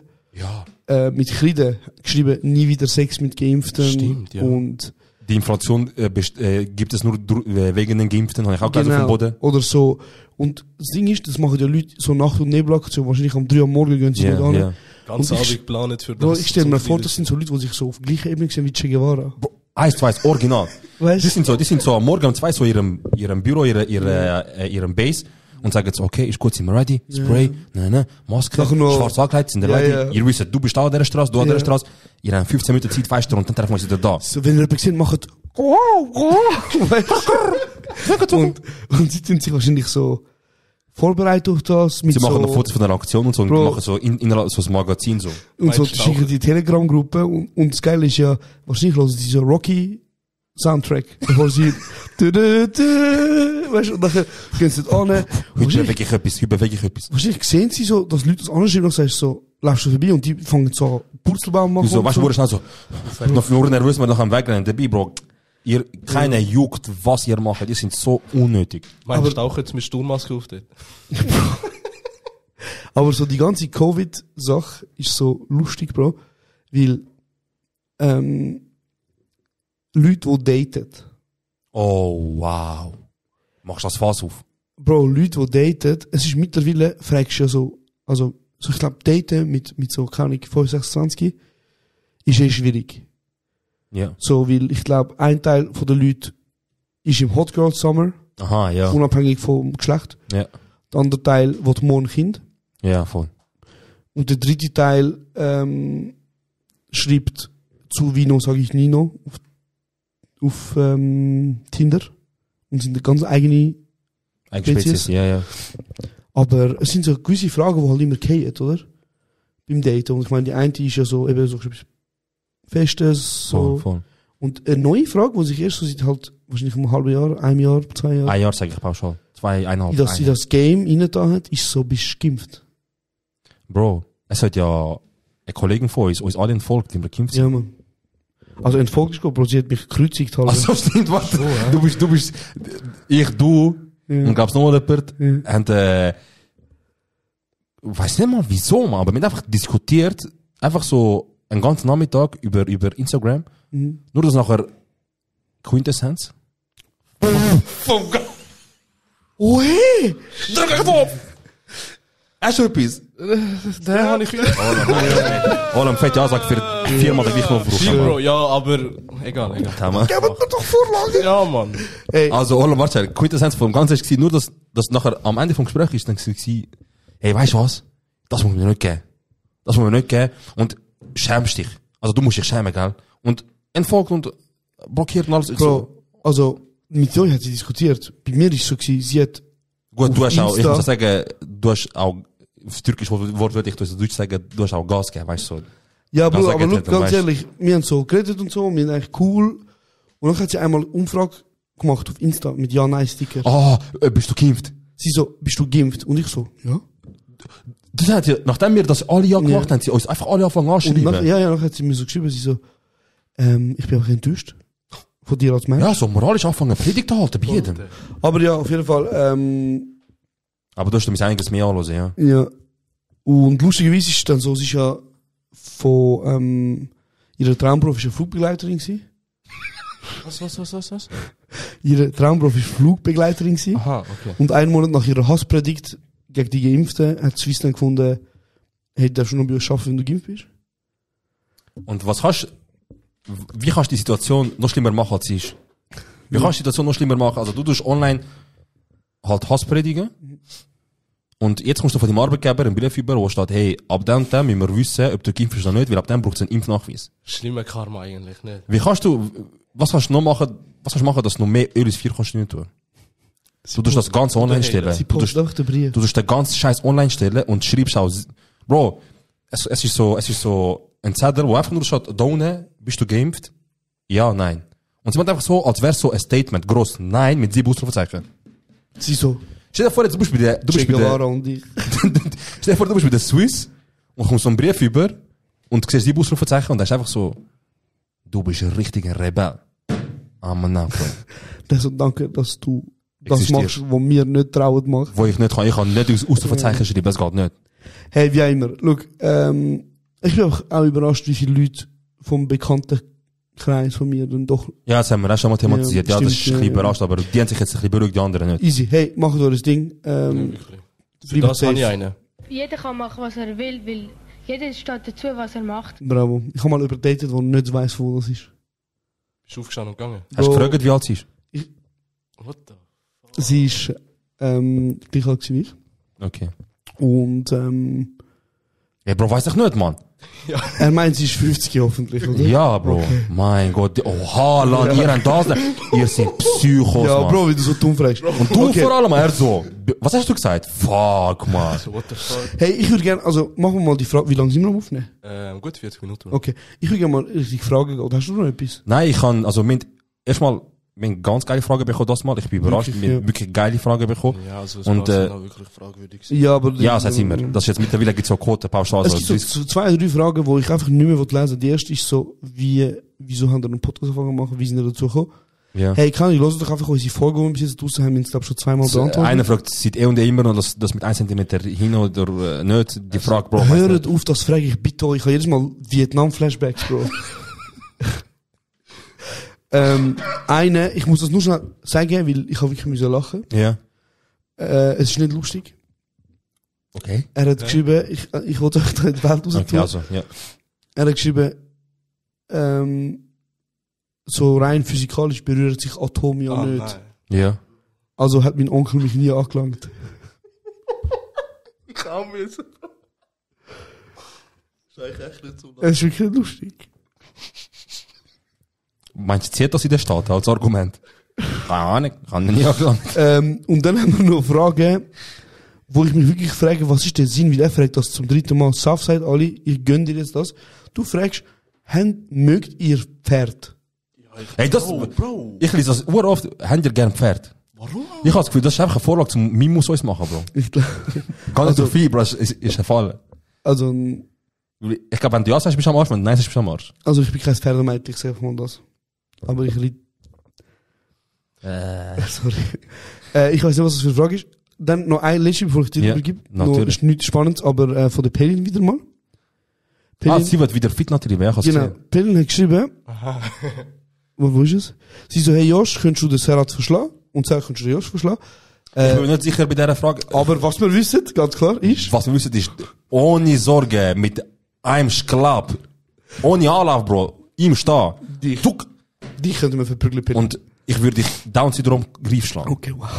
mit Kreide geschrieben, nie wieder Sex mit Geimpften. Stimmt, ja. Und Die Inflation gibt es nur wegen den Geimpften, habe ich auch gelesen auf dem Boden. Oder so. Und das Ding ist, das machen ja Leute so Nacht- und Nebelaktion, wahrscheinlich am 3 Uhr morgen gehen sie nicht an. Ganz Und Abend geplant für das. Bro, ich stelle mir vor, das sind so Leute, die sich so auf gleicher Ebene sehen wie Che Guevara. 1-2, original. Weißt Die sind so am Morgen um 2 so in ihrem Büro, ihrem Base und sagen so, okay, ist gut, sind wir ready? Spray, Maske, schwarz angekleidet, sind wir ready? Ihr wisst, du bist da an dieser Straße, du an dieser Straße. Ihr habt 15 Minuten Zeit, feister und dann treffen wir uns wieder da. So, wenn ihr jemanden seht, macht und sie sind sich wahrscheinlich so vorbereitet auf das. Mit Sie machen so, noch Fotos von der Aktion und so und machen so innerhalb so ein Magazin so. Und so schicken die Telegram-Gruppe und das Geile ist ja, wahrscheinlich hören sie so Rocky-Soundtrack, bevor sie weißt du, und dann gehen sie dort an. Heute bewege ich etwas. Wahrscheinlich sehen sie so, dass Leute das anschreiben und sagst so, laufst du vorbei und die fangen so Purzelbaum machen. So, weißt du, wo schnell so, noch nur nervös, wenn wir noch am Wegrennen, dabei, Bro. Keiner juckt, was ihr macht, die sind so unnötig. Meinst du auch jetzt mit Sturmmaske auf dort? Aber so die ganze Covid-Sache ist so lustig, Bro, weil, Leute, die daten. Oh, wow. Machst du das Fass auf? Bro, Leute, die daten, es ist mittlerweile, fragst du ja so, also, so ich glaub, daten mit so, keine Ahnung, 25, ist schwierig. Ja. So, weil ich glaube, ein Teil von den Leuten ist im Hot Girl Summer, Aha, ja. unabhängig vom Geschlecht. Ja. Der andere Teil will morgen Kind. Ja, voll. Und der dritte Teil schreibt zu Vino, sage ich Nino, auf Tinder. Und sind eine ganz eigene Spezies, ja. Aber es sind so gewisse Fragen, die halt immer fallen, oder? Beim Daten. Und ich meine, die eine ist ja so, eben so Festes, so. Voll. Und eine neue Frage, die sich erst so seit halt, wahrscheinlich um ein halbes Jahr, einem Jahr, 2 Jahren, Ein Jahr sage ich pauschal. 2,5 dass sie das Game reingetan hat, ist so, bist du geimpft? Bro, es hat ja eine Kollegin von uns alle entfolgt, die wir geimpft sind. Ja, man. Also entfolgt ist gut, Bro, sie hat mich gekreuzigt halt. Also stimmt, warte. Du bist, und gab's noch jemand, und, weiß nicht mal wieso, man, aber wir haben einfach diskutiert, einfach so, einen ganzen Nachmittag über Instagram, nur das nachher Quintessenz. Oh, hey! Drück auf! Hast du etwas? Den habe ich Olam, fette Ansage für 4-mal den gleichen Aufruf. Bro, ja, aber egal. Geben wir doch Vorlagen! Ja, Mann. Hey, Also, Olam, warte, Quintessenz vom Ganzen war nur, dass nachher am Ende vom Gespräch ist, dann war, hey, weißt du was? Das muss man mir nicht geben. Das muss man mir nicht geben. Und schämst dich. Also, du musst dich schämen, gell? Und entfolgt und blockiert und alles. Ich so, Bro, also, mit euch hat sie diskutiert. Bei mir ist es so gewesen, sie hat, gut, du auf hast auch, ich Insta- muss sagen, du hast auch, auf Türkisch wortwörtlich, du hast Deutsch sagen, du hast auch Gas gegeben, weißt du, so. ja, Bro, Ganz aber erklärt, look, dann ganz weißt du. ehrlich, wir haben so geredet und so, wir sind eigentlich cool. Und dann hat sie einmal eine Umfrage gemacht auf Insta mit Ja-Nein-Sticker. Ah, bist du geimpft? Sie so, bist du geimpft? Und ich so, ja. Das hat ja, nachdem wir das alle Jahr gemacht haben, sie uns einfach alle anfangen Und anschreiben. nachher hat sie mir so geschrieben, sie so, ich bin einfach enttäuscht. Von dir als Mensch. Ja, so moralisch anfangen, Predigt zu halten, bei jedem. Aber ja, auf jeden Fall, Aber du hast mir einiges mehr anhören, ja. ja. Und lustigerweise ist es dann so, sie ist ja von, ihrer Traumberuf ist eine Flugbegleiterin gewesen. Was? Ihre Traumberuf ist Flugbegleiterin gewesen. Aha, okay. Und einen Monat nach ihrer Hasspredigt gegen die Geimpften hat Swiss dann gefunden, hey, darfst du noch bei uns arbeiten, wenn du geimpft bist? Und wie kannst du die Situation noch schlimmer machen, als sie ist? Wie kannst du die Situation noch schlimmer machen? Also, du tust online halt Hass predigen. Und jetzt kommst du von deinem Arbeitgeber einen Brief über, wo steht, hey, ab dem müssen wir wissen, ob du geimpft bist oder nicht, weil ab dem braucht es einen Impfnachweis. Schlimmer Karma eigentlich, nicht? Wie kannst du, was kannst du machen, dass du noch mehr Öl ins Feuer kannst nicht tun? Du tust das ganz online stellen. Sie Du postet einfach den Brief. tust den ganzen Scheiß online stellen und schreibst auch, Bro, es ist so ein Zettel, wo einfach nur steht, da unten, bist du geimpft? Ja, nein. Und sie macht einfach so, als wäre so ein Statement, groß, nein, mit 7 Ausrufezeichen. Sie so, Stell dir vor, jetzt, du bist bei Che Guevara und ich. stell dir vor, du bist bei der Swiss und kommst so einen Brief über und siehst 7 Ausrufezeichen und da ist einfach so, du bist ein richtiger Rebell. Ah, man, nein, Bro. Der so, danke, dass du das machst, was mir nicht trauen machen. Wo ich nicht kann. Ich kann nicht aus Ausrufezeichen schreiben, es geht nicht. Hey, wie auch immer. Schau, ich bin auch überrascht, wie viele Leute vom bekannten Kreis von mir dann doch... Ja, das haben wir auch schon mal thematisiert. Ja, das ist ein bisschen ja. überrascht, aber die haben sich jetzt ein bisschen beruhigt, die anderen nicht. Easy. Hey, macht euer Ding. Für das habe ich einen. Jeder kann machen, was er will, weil jeder steht dazu, was er macht. Bravo. Ich habe mal überdatet, der nicht weiss, wo das ist. Bist du aufgestanden und gegangen? Hast du gefragt, wie alt sie ist? What the fuck? Sie ist gleich alt wie ich. Okay. Und Ja, Bro, weiss ich nicht, Mann. er meint, sie ist 50 hoffentlich, oder? Ja, Bro. Okay. Mein Gott. Oh, Haaland, ihr habt das. Ihr seid Psychos, Ja, Mann. Bro, wie du so dumm fragst. Und du vor allem, er so. Was hast du gesagt? Fuck, man. What the fuck? Hey, ich würde gerne, also machen wir mal die Frage, wie lange sind wir am Aufnehmen? Gut 40 Minuten. Okay. Ich würde gerne mal richtig fragen, oder hast du noch etwas? Nein, ich kann, also, erstmal, wir haben ganz geile Fragen bekommen das Mal. Ich bin überrascht, Wirklich, wir haben wirklich geile Fragen bekommen. Ja, also es Und, war wirklich fragwürdig. Ja, aber... Ja, das heißt immer. Das ist jetzt mittlerweile gibt es so Quoten pauschal. Es Also, gibt so 2 oder 3 Fragen, die ich einfach nicht mehr lesen will. Die erste ist so, wieso haben wir einen Podcast angefangen zu machen, wie sind wir dazu gekommen? ja. Hey, ich höre doch einfach unsere Folge, die wir bis jetzt draussen haben, wir uns, glaube ich, schon 2-mal beantwortet. Einer fragt seit und immer noch, das mit 1 cm hin oder nicht. Die Frage, Bro. weiss Hört nicht. auf, das frage ich bitte euch. Ich habe jedes Mal Vietnam-Flashbacks, Bro. Ich muss das nur schnell sagen, weil ich habe wirklich müssen lachen. Ja. Es ist nicht lustig. Okay. Er hat geschrieben, ich wollte euch da in die Welt raus Okay, tun. also, ja. Er hat geschrieben, so rein physikalisch berühren sich Atome ja nicht. Nein. Ja. Also hat mein Onkel mich nie angelangt. Kaum jetzt. Das ist eigentlich echt nicht so. Es ist wirklich nicht lustig. Meinst du, zählt das in der Stadt als Argument? Keine Ahnung, kann ich nie angelangt. Und dann haben wir noch Fragen, wo ich mich wirklich frage, was ist der Sinn, weil er fragt das zum 3. Mal. Southside, Ali, ich gönn dir jetzt das. Du fragst, mögt ihr Pferd? Hey, das, Bro. ich lese das oft, habt ihr gern Pferd? Warum? Ich habe das Gefühl, das ist einfach eine Vorlage zum Mimus uns machen, Bro. Ich glaube, Gar nicht so viel, Bro, ist der Fall. also Ich glaube, wenn du ja sagst, bist du am Arsch, wenn du nein sagst, bist du am Arsch. ich bin kein Pferdemädchen, ich sage einfach mal das. Aber ich liebe... Sorry. Ich weiß nicht, was das für eine Frage ist. Dann noch eine letzte, bevor ich dir Ja, übergebe. natürlich. Noch, ist nichts Spannendes, aber von der Pelin wieder mal. Sie wird wieder fit natürlich, wer kann es Genau. sehen? Pelin hat geschrieben, wo ist es? Sie so, hey Josh, könntest du den Serhat verschlagen? Und Serhat, könntest du den Josh verschlagen? Ich bin mir nicht sicher bei dieser Frage. Aber was wir wissen, ganz klar, ist... Was wir wissen ist, ohne Sorge, mit einem Sklab, ohne Anlauf, Bro, im Stehen, Dich. Tuck. Die könnten wir verprügeln, Pelin. Und ich würde dich Down-Syndrom Greif schlagen. Okay, wow.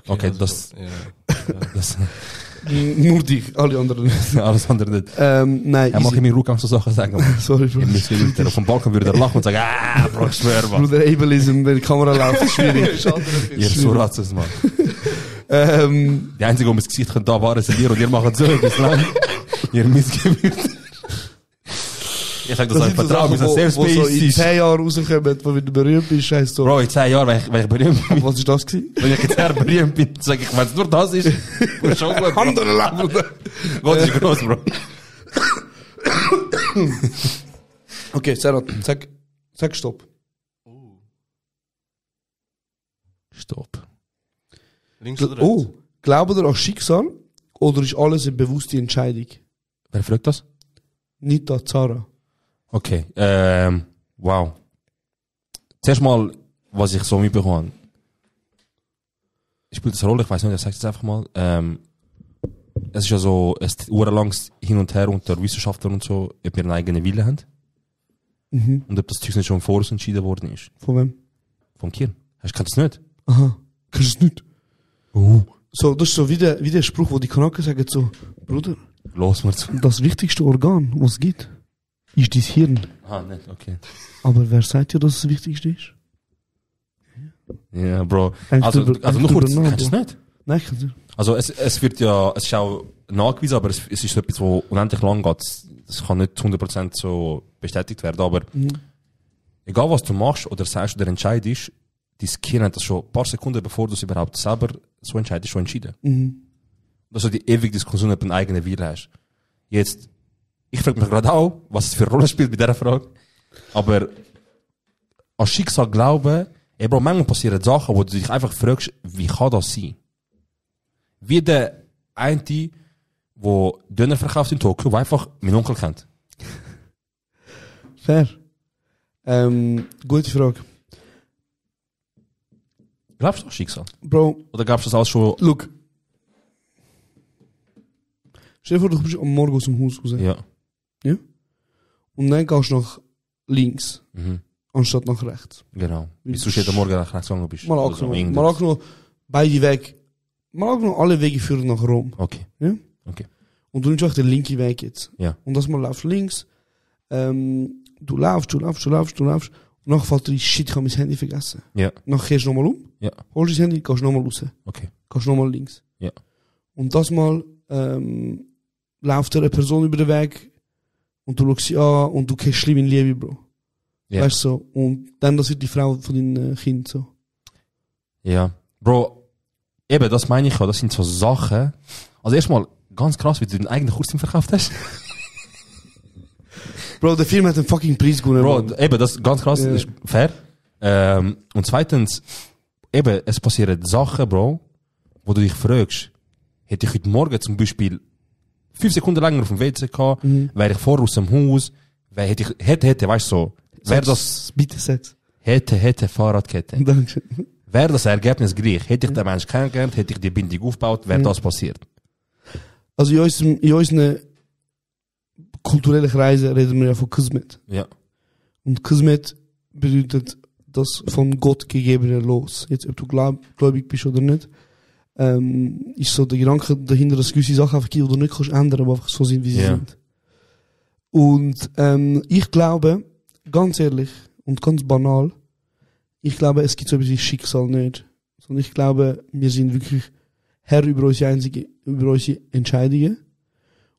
Okay, also, das- Ja. Das, Nur dich, alle anderen nicht. alles andere nicht. Nein, Er macht easy. in meinem Rückgang so Sachen sagen. Man. Sorry, Bro. Ich müsste wieder auf dem Balkon würde er lachen und sagen, Bro, ich schwöre, man. Bruder, Ableism, wenn die Kamera läuft, ist schwierig. Ihr Suratzes, man. ähm, Die einzige, die das Gesicht können da waren, sind ihr und ihr macht so etwas lang. Ihr Missgeburt. Ich sag das euch, vertraut mir, so Safe wo so in Space 10 Jahren rauskommen, wo wieder berühmt bist, heisst so. Bro, in 10 Jahren, wenn ich berühmt bin, Was ist das gewesen? wenn ich jetzt sehr berühmt bin, sag ich, wenn es nur das ist, ist schon gut, Bro. Andere Level. Gott ist groß, Bro. Okay, Serhat, sag Stopp. Stopp. Links oder rechts? Oh, glaubt ihr an Schicksal oder ist alles eine bewusste Entscheidung? Wer fragt das? Nita, Zara. Okay, wow. Zuerst mal, was ich so mitbekommen habe. Spielt das eine Rolle? Ich weiß nicht, ich sag's jetzt einfach mal. Es ist ja so, es ist urlanges Hin und Her unter Wissenschaftlern und so, ob wir einen eigenen Willen haben. Mhm. Und ob das Zeug nicht schon vor uns entschieden worden ist. Von wem? Vom Kirn. Hast du das nicht? Aha. Kannst du es nicht? So, das ist so wie der Spruch, wo die Kanaken sagen so, Bruder, Los mal zu. das wichtigste Organ, was es gibt, ist dein Hirn. Ah, nicht, okay. Aber wer sagt dir, dass es das Wichtigste ist? Ja, Bro. Denk Also drüber- nur denk kurz, drüber nach, kennst du es nicht? Nein, ich kann es nicht. Also es wird ja, es ist auch nachgewiesen, aber es ist so etwas, wo unendlich lang geht. Das kann nicht zu 100% so bestätigt werden, aber egal was du machst oder sagst oder entscheidest, dein Gehirn hat das schon ein paar Sekunden, bevor du es überhaupt selber so entscheidest, schon entschieden. Dass du die ewige Diskussion über den eigenen Willen hast. Jetzt, ich frage mich gerade auch, was es für eine Rolle spielt bei dieser Frage, aber an Schicksal glauben Ey, Bro, manchmal passieren Sachen, wo du dich einfach fragst, wie kann das sein? Wie der eine, der Döner verkauft in Tokio, der einfach meinen Onkel kennt. Fair. Gute Frage. Glaubst du das Schicksal? Bro, Oder glaubst du das alles schon? look. Stell dir vor, du bist am Morgen aus dem Haus raus. Ja. Ja? Und dann gehst du nach links, Mhm. anstatt nach rechts. Genau. Bis du jeden Morgen nach rechts gegangen bist. Mal Oder so, angenommen, irgendwas. beide Wege. Mal angenommen, alle Wege führen nach Rom. Okay. Ja? Okay. Und du nimmst auch den linken Weg jetzt. Ja. Und das mal laufst links. Du laufst. Und nachher fällt dir, shit, ich habe mein Handy vergessen. Ja. Nachher kehrst du nochmal um. Ja. Holst das Handy, gehst nochmal raus. Okay. Gehst nochmal links. Ja. Und das mal, läuft dir eine Person über den Weg. Und du schaust sie an und du gehst schlimm in Liebe, Bro. Ja. Weißt du so. Und dann, das wird die Frau von deinem Kind so. Ja. Bro, eben, das meine ich ja, das sind so Sachen. Also erstmal, ganz krass, wie du deinen eigenen Kursfilm verkauft hast. Bro, der Film hat einen fucking Preis gewonnen. Bro, eben, das ist ganz krass, Ja. das ist fair. Und zweitens, eben, es passieren Sachen, Bro, wo du dich fragst, hätte ich heute Morgen zum Beispiel 5 Sekunden länger auf dem WC gehabt, wäre ich vorher aus dem Haus, hätte, weißt du so, wäre das, Bitte Sex. hätte Fahrradkette. Dankeschön. Wäre das Ergebnis gleich, hätte ich den Menschen kennengelernt, hätte ich die Bindung aufgebaut, wäre das passiert. Also in unseren kulturellen Kreisen reden wir ja von Kismet. Ja. Und Kismet bedeutet das von Gott gegebene Los. Jetzt, ob du gläubig bist oder nicht, ist so der Gedanke dahinter, dass gewisse Sachen einfach gibt oder nicht kannst ändern, aber einfach so sind, wie sie Ja. sind. Und ich glaube, ganz ehrlich und ganz banal, ich glaube, es gibt so etwas wie Schicksal nicht. Sondern ich glaube, wir sind wirklich Herr über unsere Entscheidungen.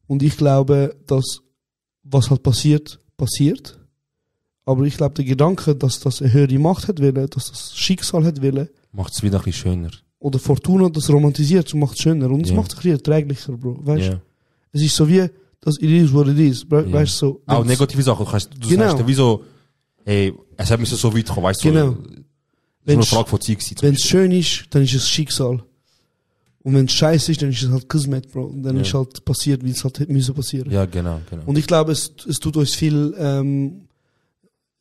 Und ich glaube, dass was halt passiert, passiert. Aber ich glaube, der Gedanke, dass das eine höhere Macht hat wollen, dass das Schicksal hat wollen, Macht es wieder ein bisschen schöner. oder Fortuna das romantisiert, so macht es schöner. Und es Ja. macht es ein bisschen erträglicher, Bro. Weißt du? Ja. Es ist so wie, das it is what it is. Ja. Weißt du, so. Auch wenn's- negative Sachen. Du Genau. sagst ja wieso, hey, es hat müssen so weit kommen, weißt du? Genau. So, das ist nur eine Frage von Zeit gewesen, zum Wenn es Beispiel. schön ist, dann ist es Schicksal. Und wenn es scheiße ist, dann ist es halt Kismet, Bro. Und dann Ja. ist halt passiert, wie es halt hätte müssen passieren. Ja, genau. Und ich glaube, es tut uns viel,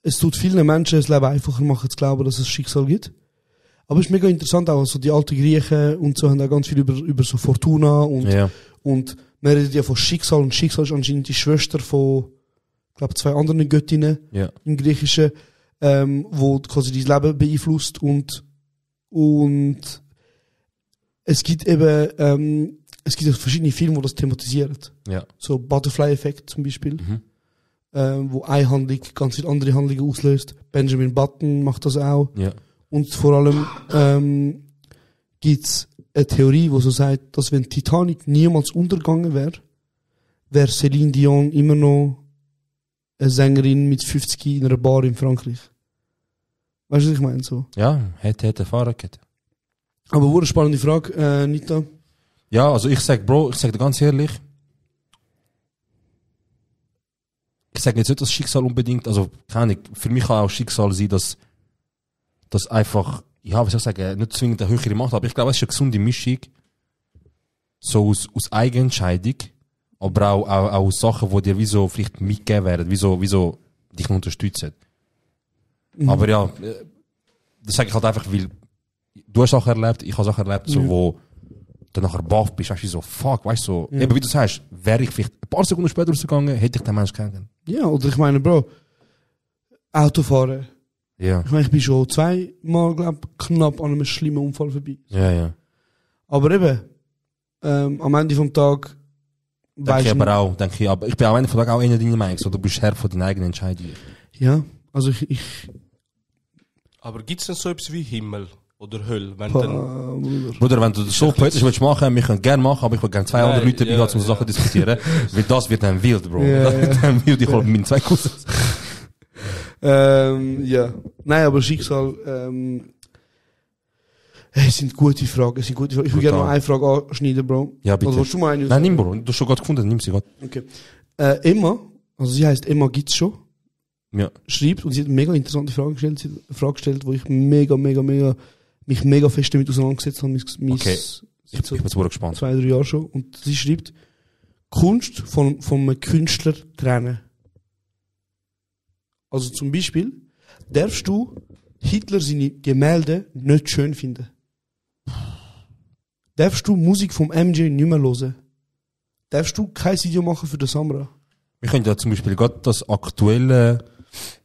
es tut vielen Menschen das Leben einfacher machen, zu glauben, dass es Schicksal gibt. Aber es ist mega interessant auch, also die alten Griechen und so haben da ganz viel über so Fortuna Ja. und man redet ja von Schicksal und Schicksal ist anscheinend die Schwester von, ich glaube, 2 anderen Göttinnen Ja. im Griechischen, wo quasi dein Leben beeinflusst und es gibt eben, es gibt auch verschiedene Filme, die das thematisieren. Ja. So Butterfly-Effekt zum Beispiel, Mhm. wo eine Handlung ganz viele andere Handlungen auslöst. Benjamin Button macht das auch. Ja. Und vor allem gibt's eine Theorie, die so sagt, dass wenn Titanic niemals untergegangen wäre, wäre Céline Dion immer noch eine Sängerin mit 50 in einer Bar in Frankreich. Weißt du, was ich meine? So. Ja, hätte Fahrradkette. Aber wurde eine spannende Frage, Nita. Ja, also ich sag dir ganz ehrlich, ich sag jetzt nicht das Schicksal unbedingt, also keine Ahnung, für mich kann auch Schicksal sein, dass einfach, ja, wie soll ich sagen, nicht zwingend eine höhere Macht, aber ich glaube, es ist eine gesunde Mischung, so aus Eigenentscheidung, aber auch aus Sachen, die dir wie so vielleicht mitgegeben werden, wie so dich unterstützen. Aber ja, das sage ich halt einfach, weil du hast Sachen erlebt, ich habe Sachen erlebt, so, wo du nachher baff bist, weißt du, so, fuck, weißt du, so, eben wie du sagst, wäre ich vielleicht ein paar Sekunden später rausgegangen, hätte ich den Menschen kennengelernt. Ja, oder ich meine, Bro, Autofahren. Ja. Ich meine, ich bin schon 2-mal, glaub, knapp an einem schlimmen Unfall vorbei. Ja. Aber eben, am Ende vom Tag, Denke ich aber ich bin am Ende von Tag auch einer deiner Meinung, so, du bist Herr von deinen eigenen Entscheidungen. Ja, also ich Aber gibt's denn so etwas wie Himmel oder Hölle? Wenn dann, Bruder. Bruder, wenn du das so poetisch willst machen, wir können gerne machen, aber ich will gerne 2 andere Leute dabei haben, um so Sachen diskutieren, weil das wird dann wild, Bro. Ja, Das wird dann wild, ich hol meine 2 Cousins. Ja. Nein, aber Schicksal, es sind gute Fragen, Ich würde Brutal. gerne noch eine Frage anschneiden, Bro. Ja, bitte. Oder willst du mal eine? Nein, nimm, Bro, du hast schon gerade gefunden, nimm sie gerade. Okay. Emma, also sie heißt Emma gibt's schon. schreibt und sie hat eine mega interessante Frage gestellt. Sie hat eine Frage gestellt, wo ich mich mega fest damit auseinandergesetzt habe. Okay. Ich bin jetzt gespannt. 2-3 Jahre schon. Und sie schreibt, Kunst von einem Künstler trennen. Also zum Beispiel, darfst du Hitler seine Gemälde nicht schön finden? Darfst du Musik vom MJ nicht mehr hören? Darfst du kein Video machen für den Samra? Wir können ja zum Beispiel gerade das aktuelle,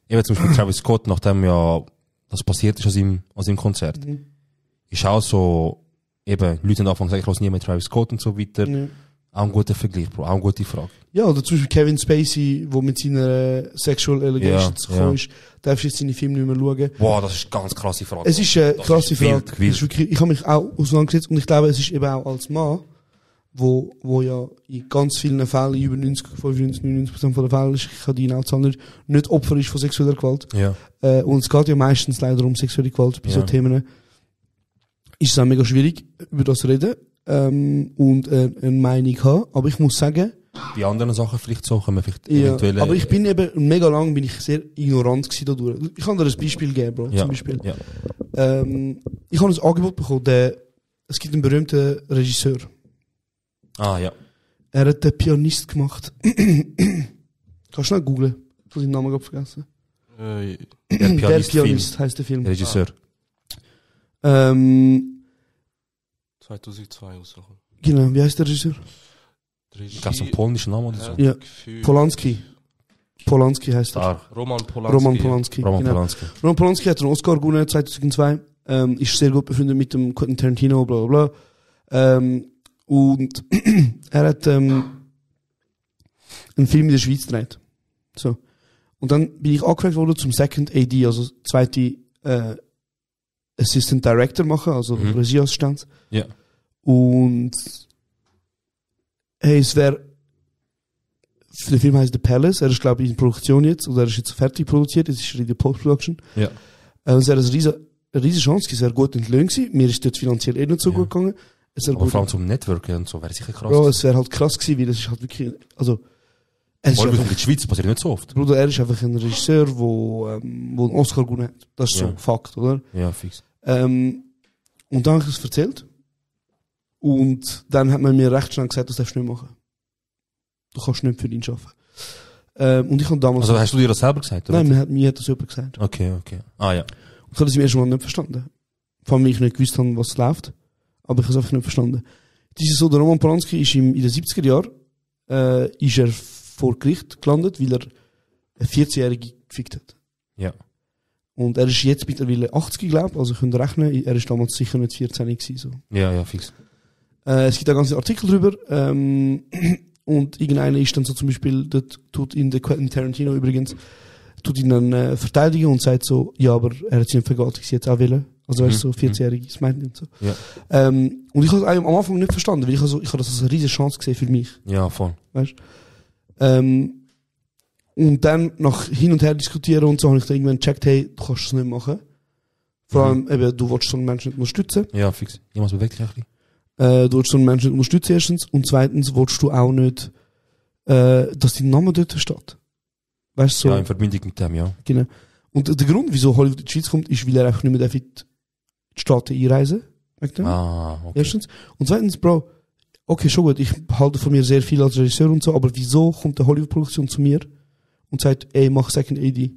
eben zum Beispiel Travis Scott, nachdem ja das passiert ist an seinem Konzert. Ist auch so, eben, Leute haben angefangen zu sagen, ich höre nie mehr Travis Scott und so weiter. Auch ein guter Vergleich, Bro, auch eine gute Frage. Ja, oder zum Beispiel Kevin Spacey, der mit seiner Sexual Allegations gekommen ist, darfst du jetzt seine Filme nicht mehr schauen. Boah, das ist eine ganz krasse Frage. Es ist eine krasse Frage. Das ist wirklich, ich habe mich auch auseinandergesetzt und ich glaube, es ist eben auch als Mann, wo ja in ganz vielen Fällen, über 95% von den Fällen, ich kann die Zahl nicht Opfer ist von sexueller Gewalt. Ja. Und es geht ja meistens leider um sexuelle Gewalt bei so Themen. Ist es auch mega schwierig, über das zu reden. Und eine Meinung haben. Aber ich muss sagen, bei anderen Sachen vielleicht so, können wir vielleicht eventuell... Aber ich bin eben, mega lang bin ich sehr ignorant gewesen dadurch. Ich kann dir ein Beispiel geben, Bro, zum Beispiel. Ja. Ich habe ein Angebot bekommen, es gibt einen berühmten Regisseur. Ah, ja. Er hat den Pianist gemacht. Kannst du schnell googlen? Ich habe den Namen gerade vergessen. Der Pianist heisst der Film. Regisseur. 2002 rausgekommen. Genau, wie heißt der Regisseur? Ich glaube, so ein polnischer Name oder so. Ja, Polanski. Polanski heißt er. Roman Polanski. Roman Polanski hat einen Oscar gewonnen 2002. Ist sehr gut befreundet mit dem Quentin Tarantino, bla bla bla. Und er hat einen Film in der Schweiz gedreht. So. Und dann bin ich angefragt worden zum Second AD, also zweite Assistant Director machen, also Regieassistent. Ja. Und hey, es wäre, der Film heißt The Palace, er ist glaube ich in Produktion jetzt, oder er ist jetzt fertig produziert, jetzt ist er in der Post-Production. Ja. Es wäre eine riesige Chance, es wäre gut entlöhnt gewesen, mir ist dort finanziell nicht so gut gegangen. Aber vor allem zum Networken und so wäre sicher krass. Bro, es wäre halt krass gewesen, weil es ist halt wirklich, also, es ist einfach, in der Schweiz passiert nicht so oft. Bruder, er ist einfach ein Regisseur, wo einen Oscar gewonnen hat. Das ist so Fakt, oder? Ja, fix. Und dann habe ich es erzählt. Und dann hat man mir recht schnell gesagt, das darfst du nicht machen. Du kannst nicht für ihn arbeiten. Und ich habe damals... Also hast du dir das selber gesagt? Oder? Nein, mir hat das jemand gesagt. Okay. Ah ja. Und ich habe das im ersten Mal nicht verstanden. Vor allem, weil ich nicht gewusst habe, was läuft. Aber ich habe es einfach nicht verstanden. Das ist so, der Roman Polanski ist in den 70er Jahren ist er vor Gericht gelandet, weil er eine 14-Jährige gefickt hat. Ja. Und er ist jetzt mittlerweile 80, glaube ich, also könnt ihr rechnen, er ist damals sicher nicht 14 gewesen, so. Ja, fix. Es gibt da ganze Artikel drüber, und irgendeiner ist dann so zum Beispiel, dort tut ihn der Quentin Tarantino übrigens, tut ihn dann verteidigen und sagt so, ja, aber er hat seine Vergewaltigung jetzt auch wollen. Also er ist so 14-jährig, das meint nicht so. Ja. Und ich habe es am Anfang nicht verstanden, weil ich habe das als eine riesige Chance gesehen für mich. Ja, voll. Weißt? Und dann nach hin und her diskutieren und so habe ich dann irgendwann gecheckt, hey, du kannst es nicht machen. Vor allem, eben, du willst so einen Menschen nicht unterstützen. Ja, fix. Jemand bewegt dich ein bisschen. Du willst so einen Menschen nicht unterstützen, erstens. Und zweitens willst du auch nicht, dass dein Name dort steht. Weißt du? So. Ja, in Verbindung mit dem, ja. Genau. Und der Grund, wieso Hollywood in die Schweiz kommt, ist, weil er einfach nicht mehr in die Staaten einreisen darf. Ah, okay. Erstens. Und zweitens, Bro, okay, schon gut, ich halte von mir sehr viel als Regisseur und so, aber wieso kommt eine Hollywood-Produktion zu mir und sagt, ey, mach Second AD?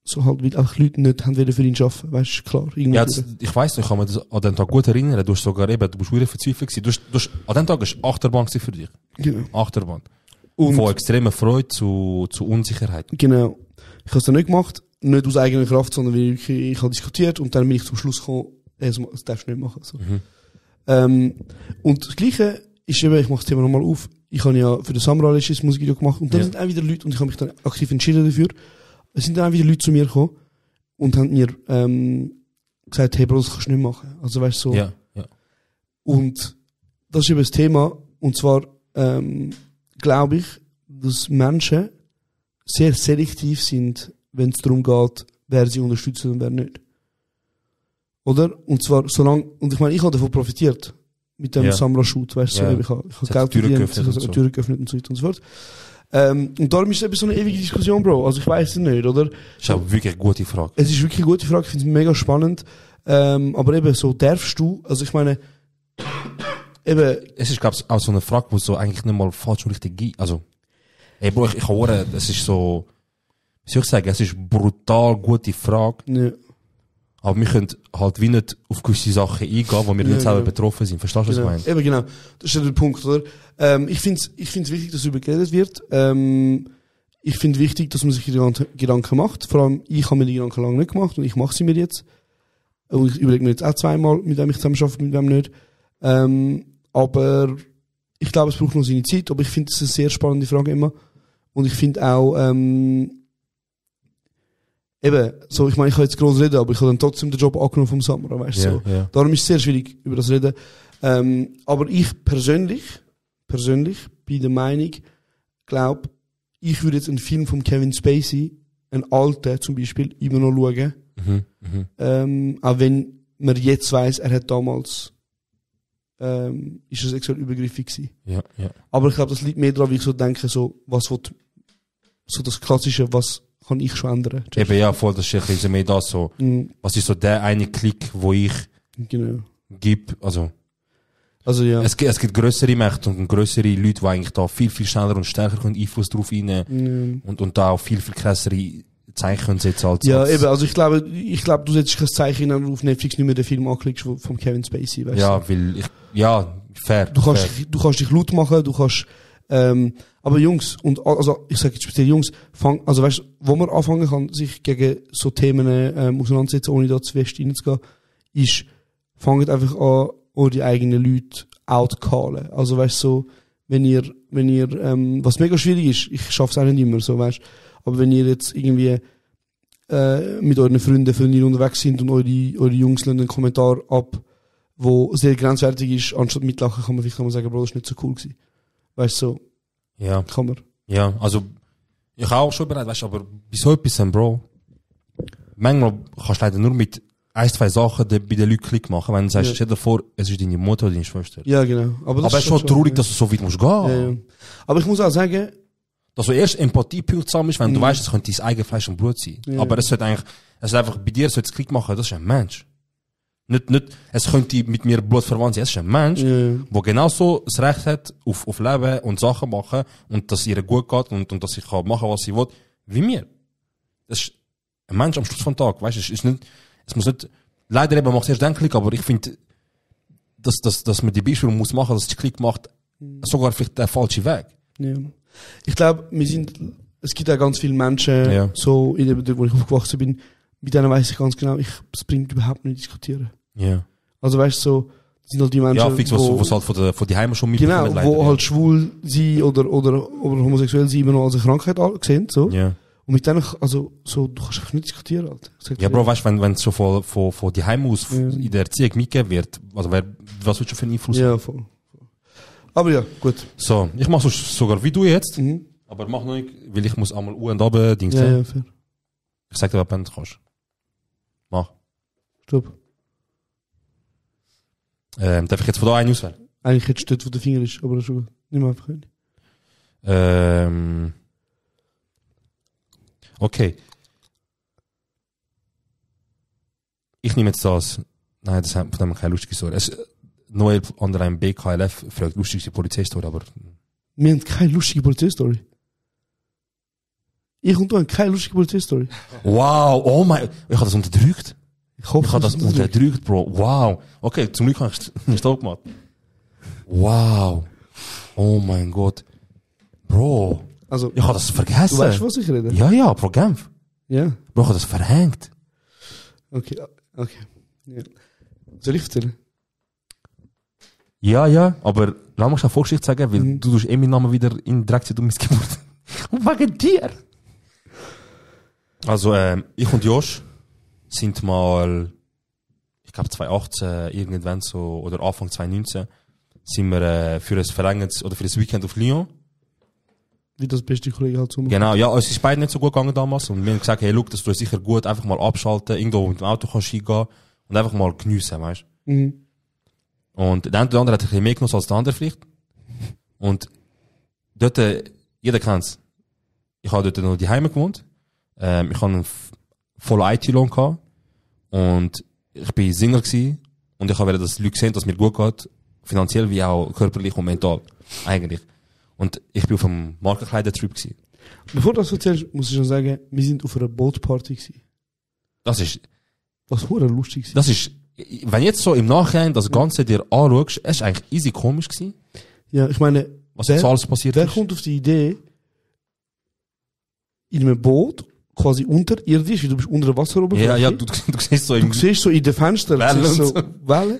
So halt, weil auch Leute nicht haben für ihn arbeiten, weißt du, klar. Ja, ich weiss noch, ich kann mich das an den Tag gut erinnern, du hast sogar eben, du bist wieder verzweifelt gewesen. An den Tag war Achterbahn für dich. Genau. Achterbahn. Und von extremer Freude zu Unsicherheit. Genau. Ich habe es dann nicht gemacht, nicht aus eigener Kraft, sondern weil ich habe diskutiert und dann bin ich zum Schluss gekommen, das darfst du nicht machen. So. Und das Gleiche ist eben, ich mache das Thema nochmal auf, ich habe ja für den Samra ein Musikvideo gemacht und dann sind auch wieder Leute, und ich habe mich dann aktiv entschieden dafür, es sind dann auch wieder Leute zu mir gekommen und haben mir gesagt, hey Bro, das kannst du nicht machen. Also weißt du, so. Ja. Und das ist eben das Thema, und zwar glaube ich, dass Menschen sehr selektiv sind, wenn es darum geht, wer sie unterstützen und wer nicht. Oder? Und zwar solange, und ich meine, ich habe davon profitiert, mit dem Samra-Shoot, weißt du, so, ich habe Geld verdient, ich habe Türen geöffnet und so weiter und so fort. Und darum ist es eben so eine ewige Diskussion, Bro. Also ich weiss es nicht, oder? Das ist auch wirklich eine gute Frage. Es ist wirklich eine gute Frage, ich finde es mega spannend. Aber eben, so darfst du, also ich meine, eben... Es ist, glaube ich, auch so eine Frage, die so eigentlich nicht mal falsch und richtig gibt. Also, ey, Bro, ich höre, es ist so, wie soll ich sagen, es ist eine brutal gute Frage. Ja. Aber wir können halt wie nicht auf gewisse Sachen eingehen, wo wir nicht selber betroffen sind. Verstehst du, was ich meine? Eben genau. Das ist ja der Punkt, oder? Ich find's wichtig, dass darüber geredet wird. Ich finde wichtig, dass man sich Gedanken macht. Vor allem, ich habe mir die Gedanken lange nicht gemacht und ich mache sie mir jetzt. Und ich überlege mir jetzt auch zweimal, mit wem ich zusammen arbeite, mit wem nicht. Aber ich glaube, es braucht noch seine Zeit. Aber ich finde, es ist eine sehr spannende Frage immer. Und ich finde auch, eben, so, ich meine, ich kann jetzt groß reden, aber ich habe dann trotzdem den Job angenommen vom Samra, weißt du, so. Ja. Darum ist es sehr schwierig, über das reden. Aber ich persönlich bin der Meinung, glaube, ich würde jetzt einen Film von Kevin Spacey, einen alten zum Beispiel, immer noch schauen. Auch wenn man jetzt weiss, er hat damals, ist er sexuell übergriffig gewesen. Ja. Aber ich glaube, das liegt mehr daran, wie ich so denke, so, was wird, so das Klassische, was kann ich schon ändern. Eben, ja, voll, das ist ein bisschen mehr das so. Was ist so der eine Klick, wo ich gebe, also ja. Es gibt grössere Mächte und grössere Leute, die eigentlich da viel, viel schneller und stärker Einfluss drauf nehmen und da auch viel, viel krassere Zeichen setzen als... Ja, eben, also ich glaube, du setzt kein Zeichen, wenn du auf Netflix nicht mehr den Film anklickst von Kevin Spacey, weißt du? Fair. Du kannst dich laut machen, du kannst, aber Jungs, und, also, ich sage jetzt speziell Jungs, also weißt du, wo man anfangen kann, sich gegen so Themen, auseinandersetzen, ohne da zu fest reinzugehen, ist, fangt einfach an, eure eigenen Leute outcallen. Also weißt du, so, wenn ihr, was mega schwierig ist, ich schaff's auch nicht immer, so, weißt, aber wenn ihr jetzt irgendwie, mit euren Freundinnen unterwegs sind und eure Jungs lassen einen Kommentar ab, wo sehr grenzwertig ist, anstatt mitlachen, kann man vielleicht mal sagen, Bro, das ist nicht so cool gewesen. Weißt du, so. Ja. Kann man. Ja, also, ich habe auch schon bereit, weißt du, aber bis so etwas, Bro, manchmal kannst du leider nur mit 1-2 Sachen bei den Leuten Klick machen, wenn du sagst, stell dir vor, es ist deine Mutter oder deine Schwester. Ja, genau. Aber es ist schon traurig, dass du so weit musst gehen. Ja. Aber ich muss auch sagen, dass du erst Empathiepunkt sammelst, wenn du weißt, es könnte dein eigenes Fleisch und Blut sein. Ja. Aber es sollte einfach bei dir sollte es Klick machen, das ist ein Mensch. Nicht, es könnte mit mir Blut verwandt sein, es ist ein Mensch, der genauso das Recht hat, auf Leben und Sachen machen und dass ihr gut geht und dass ich kann machen, was sie will, wie mir. Das ist ein Mensch am Schluss vom Tag, weißt du, es muss nicht, leider eben macht es erst den Klick, aber ich finde, dass man die Beispiele muss machen, dass es Klick macht, sogar vielleicht der falsche Weg. Ja. Ich glaube, es gibt auch ganz viele Menschen, so, in dem, wo ich aufgewachsen bin, mit denen weiss ich ganz genau, es bringt überhaupt nicht diskutieren. Ja. Also weißt du, so, sind halt die Menschen, ja, fix, was halt von die Heime schon mitbekommen. Genau, wo halt schwul sein oder homosexuell sein immer noch als eine Krankheit sehen, so. Ja. Und mit denen, also, so, du kannst einfach nicht diskutieren, halt. Ja, Bro, weißt du, wenn es schon von die Heim aus in der Erziehung mitgegeben wird, also was wird schon für einen Einfluss? Ja, voll. Aber ja, gut. So, ich mach sogar wie du jetzt, aber mach noch nicht, weil ich muss einmal U und ab Dings. Ja, fair. Ich sag dir, was du kannst. Mach. Stopp. Darf ich jetzt von da einen auswählen? Eigentlich hättest du dort, wo der Finger ist, aber das ist schon gut. Nimm einfach hin. Okay. Ich nehme jetzt das. Nein, das hat von dem keine lustige Story. Noel unter einem BKLF fragt lustigste Polizeistory, aber... Wir haben keine lustige Polizeistory. Ich und du haben keine lustige Polizeistory. Wow, oh mein... Ich habe das unterdrückt. Ich habe das unterdrückt, Bro. Wow. Okay, zum Glück habe ich es nicht gemacht. Wow. Oh mein Gott. Bro. Also, ich habe das vergessen. Du weißt, was ich rede? Ja, Pro Genf. Ja. Bro, ich habe das verhängt. Okay. Ja. Soll ich erzählen? Ja, aber lass mich eine Vorgeschichte sagen, weil du tust meinen Namen wieder in Dreck um Missgeburt. Und wegen dir. Also, ich und Josh sind mal, ich glaube 2018, irgendwann so, oder Anfang 2019, sind wir für ein verlängertes, oder für das Weekend auf Lyon. Wie das beste Kollege halt so macht. Genau, ja, es ist beide nicht so gut gegangen damals. Und wir haben gesagt, hey, look, das tut sicher gut, einfach mal abschalten, irgendwo mit dem Auto kannst du hingehen und einfach mal geniessen, weißt du. Und der andere hat ein bisschen mehr genossen als der andere vielleicht. Und dort jeder kennt's. Ich habe dort noch die Heime gewohnt. Ich habe einen vollen IT-Lohn gehabt. Und ich bin Single gewesen. Und ich wollte, dass die Leute sehen, dass es mir gut geht. Finanziell wie auch körperlich und mental. Eigentlich. Und ich bin auf einem Markenkleider-Trip gewesen. Bevor du das erzählst, muss ich schon sagen, wir sind auf einer Bootparty gewesen. Das ist, Was hure lustig gewesen. das ist, wenn jetzt so im Nachhinein das Ganze dir anschaust, es ist eigentlich easy komisch gewesen, Ja, ich meine, was jetzt alles passiert wer ist. kommt auf die Idee, in einem Boot, quasi unterirdisch, weil du bist unter der Wasseroberfläche. Ja, du siehst so im, Du siehst so in den Fenstern, Wellen siehst so und Wellen.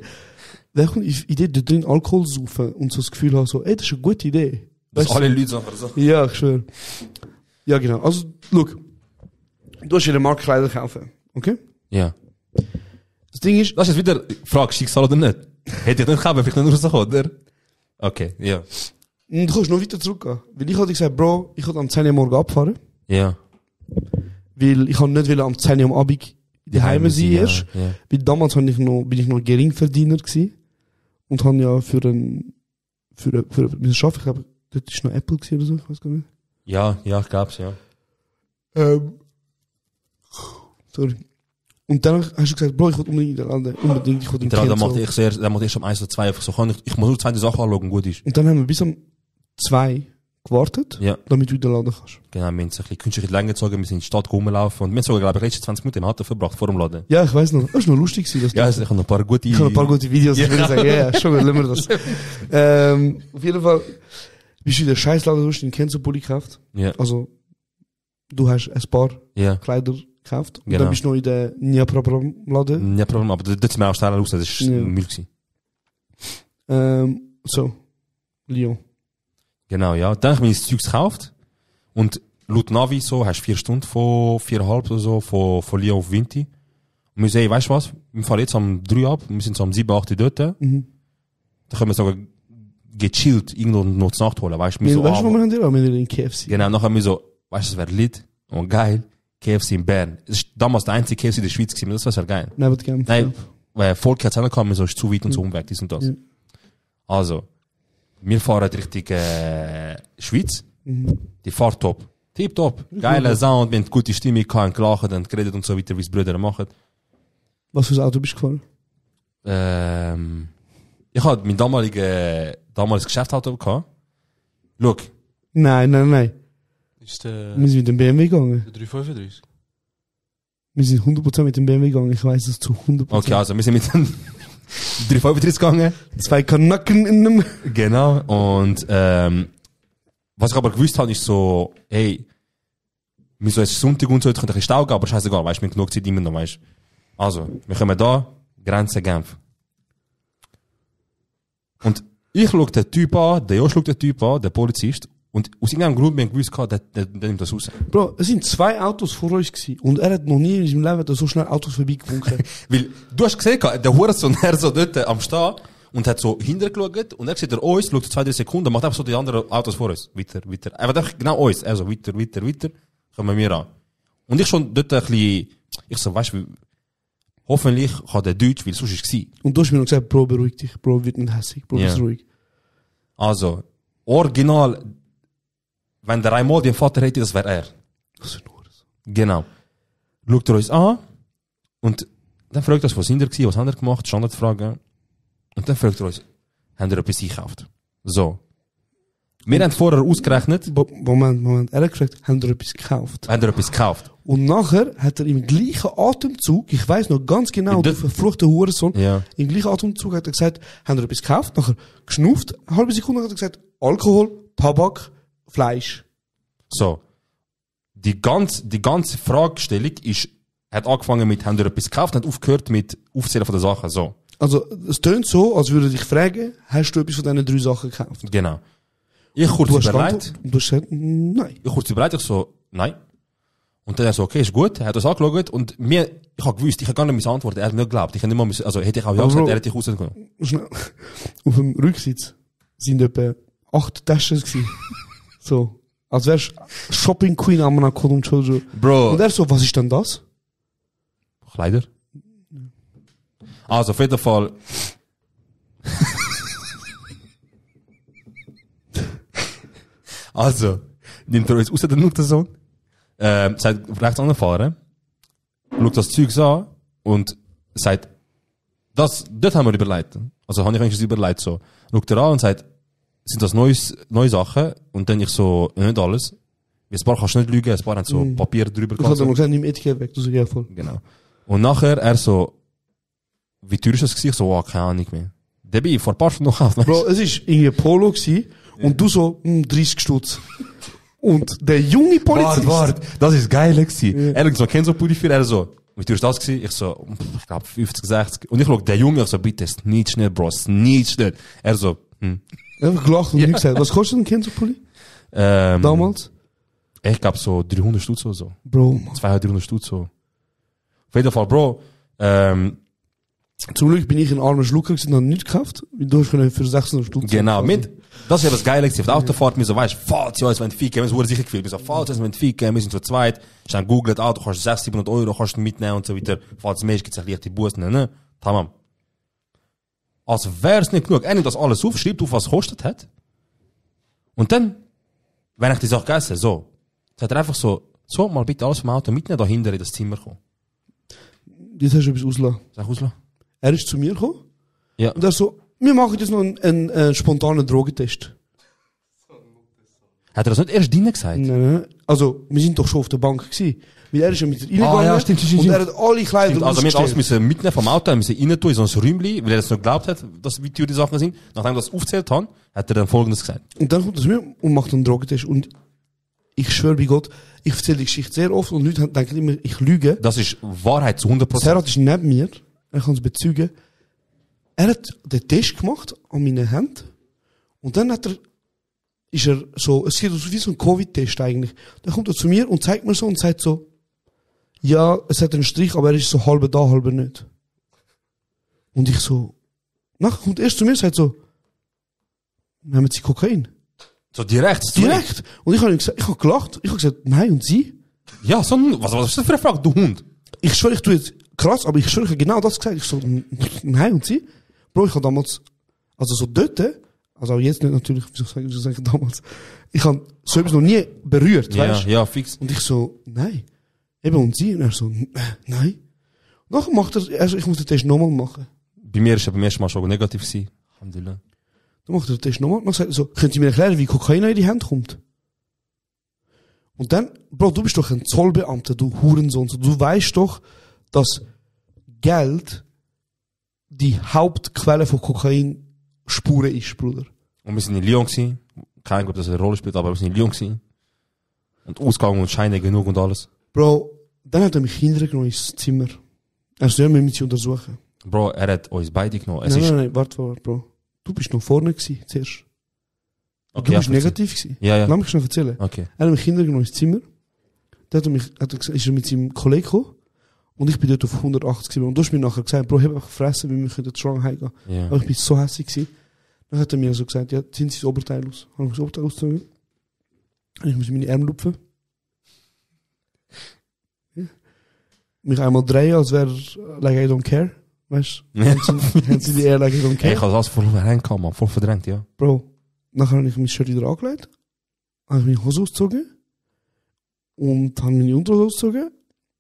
Wer kommt auf die Idee, da drin Alkohol zu saufen und so das Gefühl haben, so, ey, das ist eine gute Idee. dass Weißt du? alle Leute sagen so. Ja, ich schwöre. Ja, genau. Also, look. Du hast dir eine Markenkleider kaufen. Okay? Ja. Das Ding ist, Das ist jetzt wieder, Frage, Schicksal oder nicht? Hätte ich nicht gehabt, vielleicht nicht rausgekommen, oder? Okay, ja. du kannst noch weiter zurückgehen. Weil ich hatte gesagt, Bro, ich wollte am 10 Uhr morgen abfahren. Ja. Weil ich nicht will am 10 Uhr am Abend daheim sein ja, erst. ja. Weil damals bin ich noch Geringverdiener gewesen. Und habe ja für müssen schaffen, ich glaube, dort ist noch Apple gewesen oder so, ich weiß gar nicht. Ja, ich glaub's, ja. Sorry. Und dann hast du gesagt, Bro, ich will unbedingt unbedingt, ich will den Der Kind macht so. ich sehr, der macht erst um 1 oder 2 einfach so, ich muss nur 2 Sachen anschauen, gut ist. Und dann haben wir bis um 2 gewartet, Ja. damit du in den Laden kannst. Genau, wir haben uns ein bisschen künstlich länger gezogen, wir sind in die Stadt rumgelaufen und wir haben sogar, glaube ich, letzte 20 Minuten im Auto verbracht, vor dem Laden. Ja, ich weiß noch. Das ist noch lustig gewesen, das Ja, also ich habe noch ein paar gute... Ich habe ein paar gute Videos, ich würde sagen, ja, schon, lassen wir das. Auf jeden Fall, bist du in der Scheißladen, du hast den Kenzo-Pulli gekauft. Ja, Also, du hast ein paar ja. Kleider gekauft. Und Genau. dann bist du noch in der Nia-Problem-Laden. Ja, Problem, aber dort sind wir auch schnell raus, das ist Ja. Müll gewesen. So. Lyon. Genau, ja. Dann habe ich mir das Zeug gekauft und laut Navi so, hast 4 Stunden von 4,5 oder so, von Lyon auf Vinti. Und wir sagen, weißt du was, wir fahren jetzt am 3 ab, wir sind so am 7, 8 Uhr dort. Mhm. Da können wir sogar gechillt irgendwo noch zur Nacht holen, weißt du? Weißt So, du, wo wir haben die? Wir haben die in KFC. genau, nachher haben wir so, weißt du, das wäre lit und geil, KFC in Bern. Das ist damals der einzige KFC in der Schweiz gewesen, das wäre geil. Neben Genf. Nein, weil Volk hat es angekommen, so ist zu weit und so umweg, dies und das. Ja. Also, wir fahren Richtung Schweiz. Mhm. Die Fahrt top. Tipptopp. Geiler Sound, wir haben gute Stimme, kein gelacht und geredet und so weiter, wie es Brüder machen. Was für ein Auto bist du gefahren? Ich hatte mein damaliges Geschäftsauto gehabt. Schau, Nein. Ist der Wir sind mit dem BMW gegangen. 335? Wir sind 100% mit dem BMW gegangen. Ich weiss es zu 100%. okay, also wir sind mit dem 335 gegangen. 2 Kanacken in einem. Genau. Und was ich aber gewusst habe, ist so, hey, wir so jetzt Sonntag und so, jetzt könnte ein bisschen Stau geben, aber scheißegal, weißt du, wir haben genug Zeit immer noch, weißt du. Also, wir kommen da, Grenze Genf. Und ich schaue den Typ an, der Jo schaut den Typ an, der Polizist, und aus irgendeinem Grund, wir haben gewusst, der nimmt das raus. Bro, es sind 2 Autos vor uns gewesen. Und er hat noch nie in seinem Leben so schnell Autos vorbeigewunken. Weil, du hast gesehen, der Hurensohn, er so dort am Stehen, und hat so hintergeschaut, und er sieht er uns, schaut 2-3 Sekunden, macht einfach so die anderen Autos vor uns. Weiter. Er wird einfach genau uns. Also, weiter. Kommen wir an. Und ich schon dort ein bisschen, ich so, weißt du, hoffentlich kann der Deutsch, weil sonst ist es gewesen. Und du hast mir noch gesagt, Bro, beruhig dich. Bro, wird nicht hässlich. Bro, Ja. bist ruhig. Also, original, wenn der einmal den Vater hätte, das wäre er. Was für ein Hurensohn. Genau. Schaut er uns an, und dann fragt er uns, was sind wir gewesen, was haben wir gemacht, Standardfrage. Und dann fragt er uns, haben wir etwas gekauft? So. Wir haben vorher ausgerechnet, Moment. Er hat gefragt, haben wir etwas gekauft? haben wir etwas gekauft? Und nachher hat er im gleichen Atemzug, ich weiss noch ganz genau, der Das- verfluchte Hurensohn, Ja. im gleichen Atemzug hat er gesagt, haben wir etwas gekauft? Nachher geschnupft, eine halbe Sekunde hat er gesagt, Alkohol, Tabak, Fleisch. So. Die ganze Fragestellung hat angefangen mit, haben wir etwas gekauft, und hat aufgehört mit Aufzählen von den Sachen, so. Also, es tönt so, als würde ich fragen, hast du etwas von diesen 3 Sachen gekauft? Genau. Ich kurz Du hast überlegt, geantwortet- Du hast gesagt, nein. ich so, nein. Und dann er so, okay, ist gut, er hat das angeschaut, und ich habe gewusst, ich habe gar nicht mehr antworten, er hat mir nicht geglaubt, ich hätte nicht mal müssen, also hätte ich auch ja Aber gesagt, Bro- er hätte ich rausgenommen. Schnell. Auf dem Rücksitz sind etwa 8 Taschen gewesen. So. Als wärst Shopping Queen am Monaco und Jojo. Bro. Und er so, was ist denn das? Kleider? Also, auf jeden Fall. Also, nimmt er uns raus, der Nutzersohn, sagt, rechts anfahren, schaut das Zeug an und sagt, dort haben wir überlegt. Also, habe ich eigentlich überlegt, so. Schaut er an und sagt, sind das neue Sachen? Und dann ich so, nicht alles. Ein paar kannst du nicht lügen, ein paar haben so Papier drüber gehabt. Ich habe gesagt, nimm Etikett weg, du sagst ja voll. Genau. Und nachher, er so, wie teuer ist das gewesen? Ich so, keine Ahnung mehr. Der bin ich vor ein paar Stunden noch auf. Bro, es ist irgendwie Polo gewesen, und du so, 30 Stutz. Und der junge Polizist. Warte, das ist geil gewesen. Er so, kennst du so Pulli für? Er so, wie teuer ist das gewesen? Ich so, ich glaube 50, 60. Und ich schau, der Junge, ich so, bitte, nicht schnell, Bro, nicht schnell. Er so, Einfach gelacht und nichts gesagt. Was kostet ein Kenzo-Pulli? Damals? Ich glaube so 300 Stutz oder so. Bro, 200, 300 Stutz so. Auf jeden Fall, Bro, zum Glück bin ich ein armer Schlucker gewesen und nichts gekauft. Du hast für 600 Stutz. Genau, das ist ja das Geile gewesen. Auf der Autofahrt, mir so, weißt, falls ja, es wird viel geben, es wurde sicher gefühlt. Mir so, falls es wird viel geben, wir sind zu zweit. Ich dann googelt, du kannst 600, 700 Euro, kannst du mitnehmen und so weiter. Falls es mehr ist, gibt's auch leichte Bussen, ne? Tamam. Als wär's nicht genug. Er nimmt das alles auf, schreibt auf, was es kostet hat. Und dann, wenn ich die Sache gegessen, so, sagt er einfach so, mal bitte alles vom Auto mitnehmen, da hinten in das Zimmer kommen. Jetzt hast du etwas auslassen. Sag auslassen? Er ist zu mir gekommen. Ja. Und er so, wir machen jetzt noch einen spontanen Drogentest. Hat er das nicht erst drinnen gesagt? Nein. Also, wir sind doch schon auf der Bank gewesen. Weil er ist ja mit der reingegangen. Ja, stimmt. Und er hat alle Kleider also, wir alles müssen mitnehmen vom Auto, müssen rein tun in so ein Räumchen, weil er das noch geglaubt hat, dass wie teuer die Sachen sind. Nachdem wir das aufgezählt haben, hat er dann Folgendes gesagt. Und dann kommt er zu mir und macht einen Drogentest. Und ich schwöre bei Gott, ich erzähle die Geschichte sehr oft und Leute denken immer, ich lüge. Das ist Wahrheit zu 100%. Serhat ist neben mir. Er kann es bezeugen. Er hat den Test gemacht an meinen Händen. Und dann ist er so, es sieht aus wie so ein Covid-Test eigentlich. Dann kommt er zu mir und zeigt mir so und sagt so, ja, es hat einen Strich, aber er ist so halber da, halber nicht. Und ich so, nachher kommt er erst zu mir und sagt so, nehmen Sie Kokain? So direkt? Direkt. Und ich habe gelacht. Ich habe gesagt, nein, und Sie? Ja, so, was ist das für eine Frage, du Hund? Ich schwöre, ich tue jetzt krass, aber ich schwöre, ich habe genau das gesagt. Ich so, nein, und Sie? Bro, ich habe damals, also so dort, also auch jetzt nicht natürlich, wieso sage ich damals, ich habe so etwas noch nie berührt, weißt du? Ja, fix. Und ich so, nein. Eben, und Sie? Und er so, nein. Und dann macht er, also ich muss den Test nochmal machen. Bei mir ist er beim ersten Mal schon negativ gewesen. Alhamdulillah. Dann macht er den Test nochmal. Dann sagt er so, könnt ihr mir erklären, wie Kokain in die Hände kommt? Und dann, Bro, du bist doch ein Zollbeamter, du Hurensohn. Du weißt doch, dass Geld die Hauptquelle von Kokainspuren ist, Bruder. Und wir sind in Lyon gewesen. Kein Gott, dass er eine Rolle spielt, aber wir sind in Lyon gewesen. Und Ausgang und Scheine genug und alles. Bro, dann hat er mich hintergenommen ins Zimmer. Er soll mich mit sie untersuchen. Bro, er hat uns beide genommen. Nein, warte, Bro. Du bist noch vorne gewesen, zuerst. Okay, du bist negativ gewesen. Ja. Lass mich schnell erzählen. Okay. Er hat mich hintergenommen ins Zimmer. Dann ist er mit seinem Kollegen gekommen. Und ich bin dort auf 180 gewesen. Und du hast mir nachher gesagt, Bro, ich hab einfach gefressen, weil wir können strong heimgehen. Ja. Aber ich bin so hässlich gewesen. Dann hat er mir so gesagt, ja, ziehen Sie das Oberteil aus. Habe ich das Oberteil ausgezogen. Ich muss meine Arme lupfen. Ja. Mich einmal drehen, als wäre like I don't care. Weißt du? Haben Sie die Air like I don't care? Ich habe das voll reingekommen, man. Voll verdrängt, ja. Bro, nachher habe ich mein Shirt wieder angelegt. Habe ich meine Hose ausgezogen. Und habe meine Unterhose ausgezogen.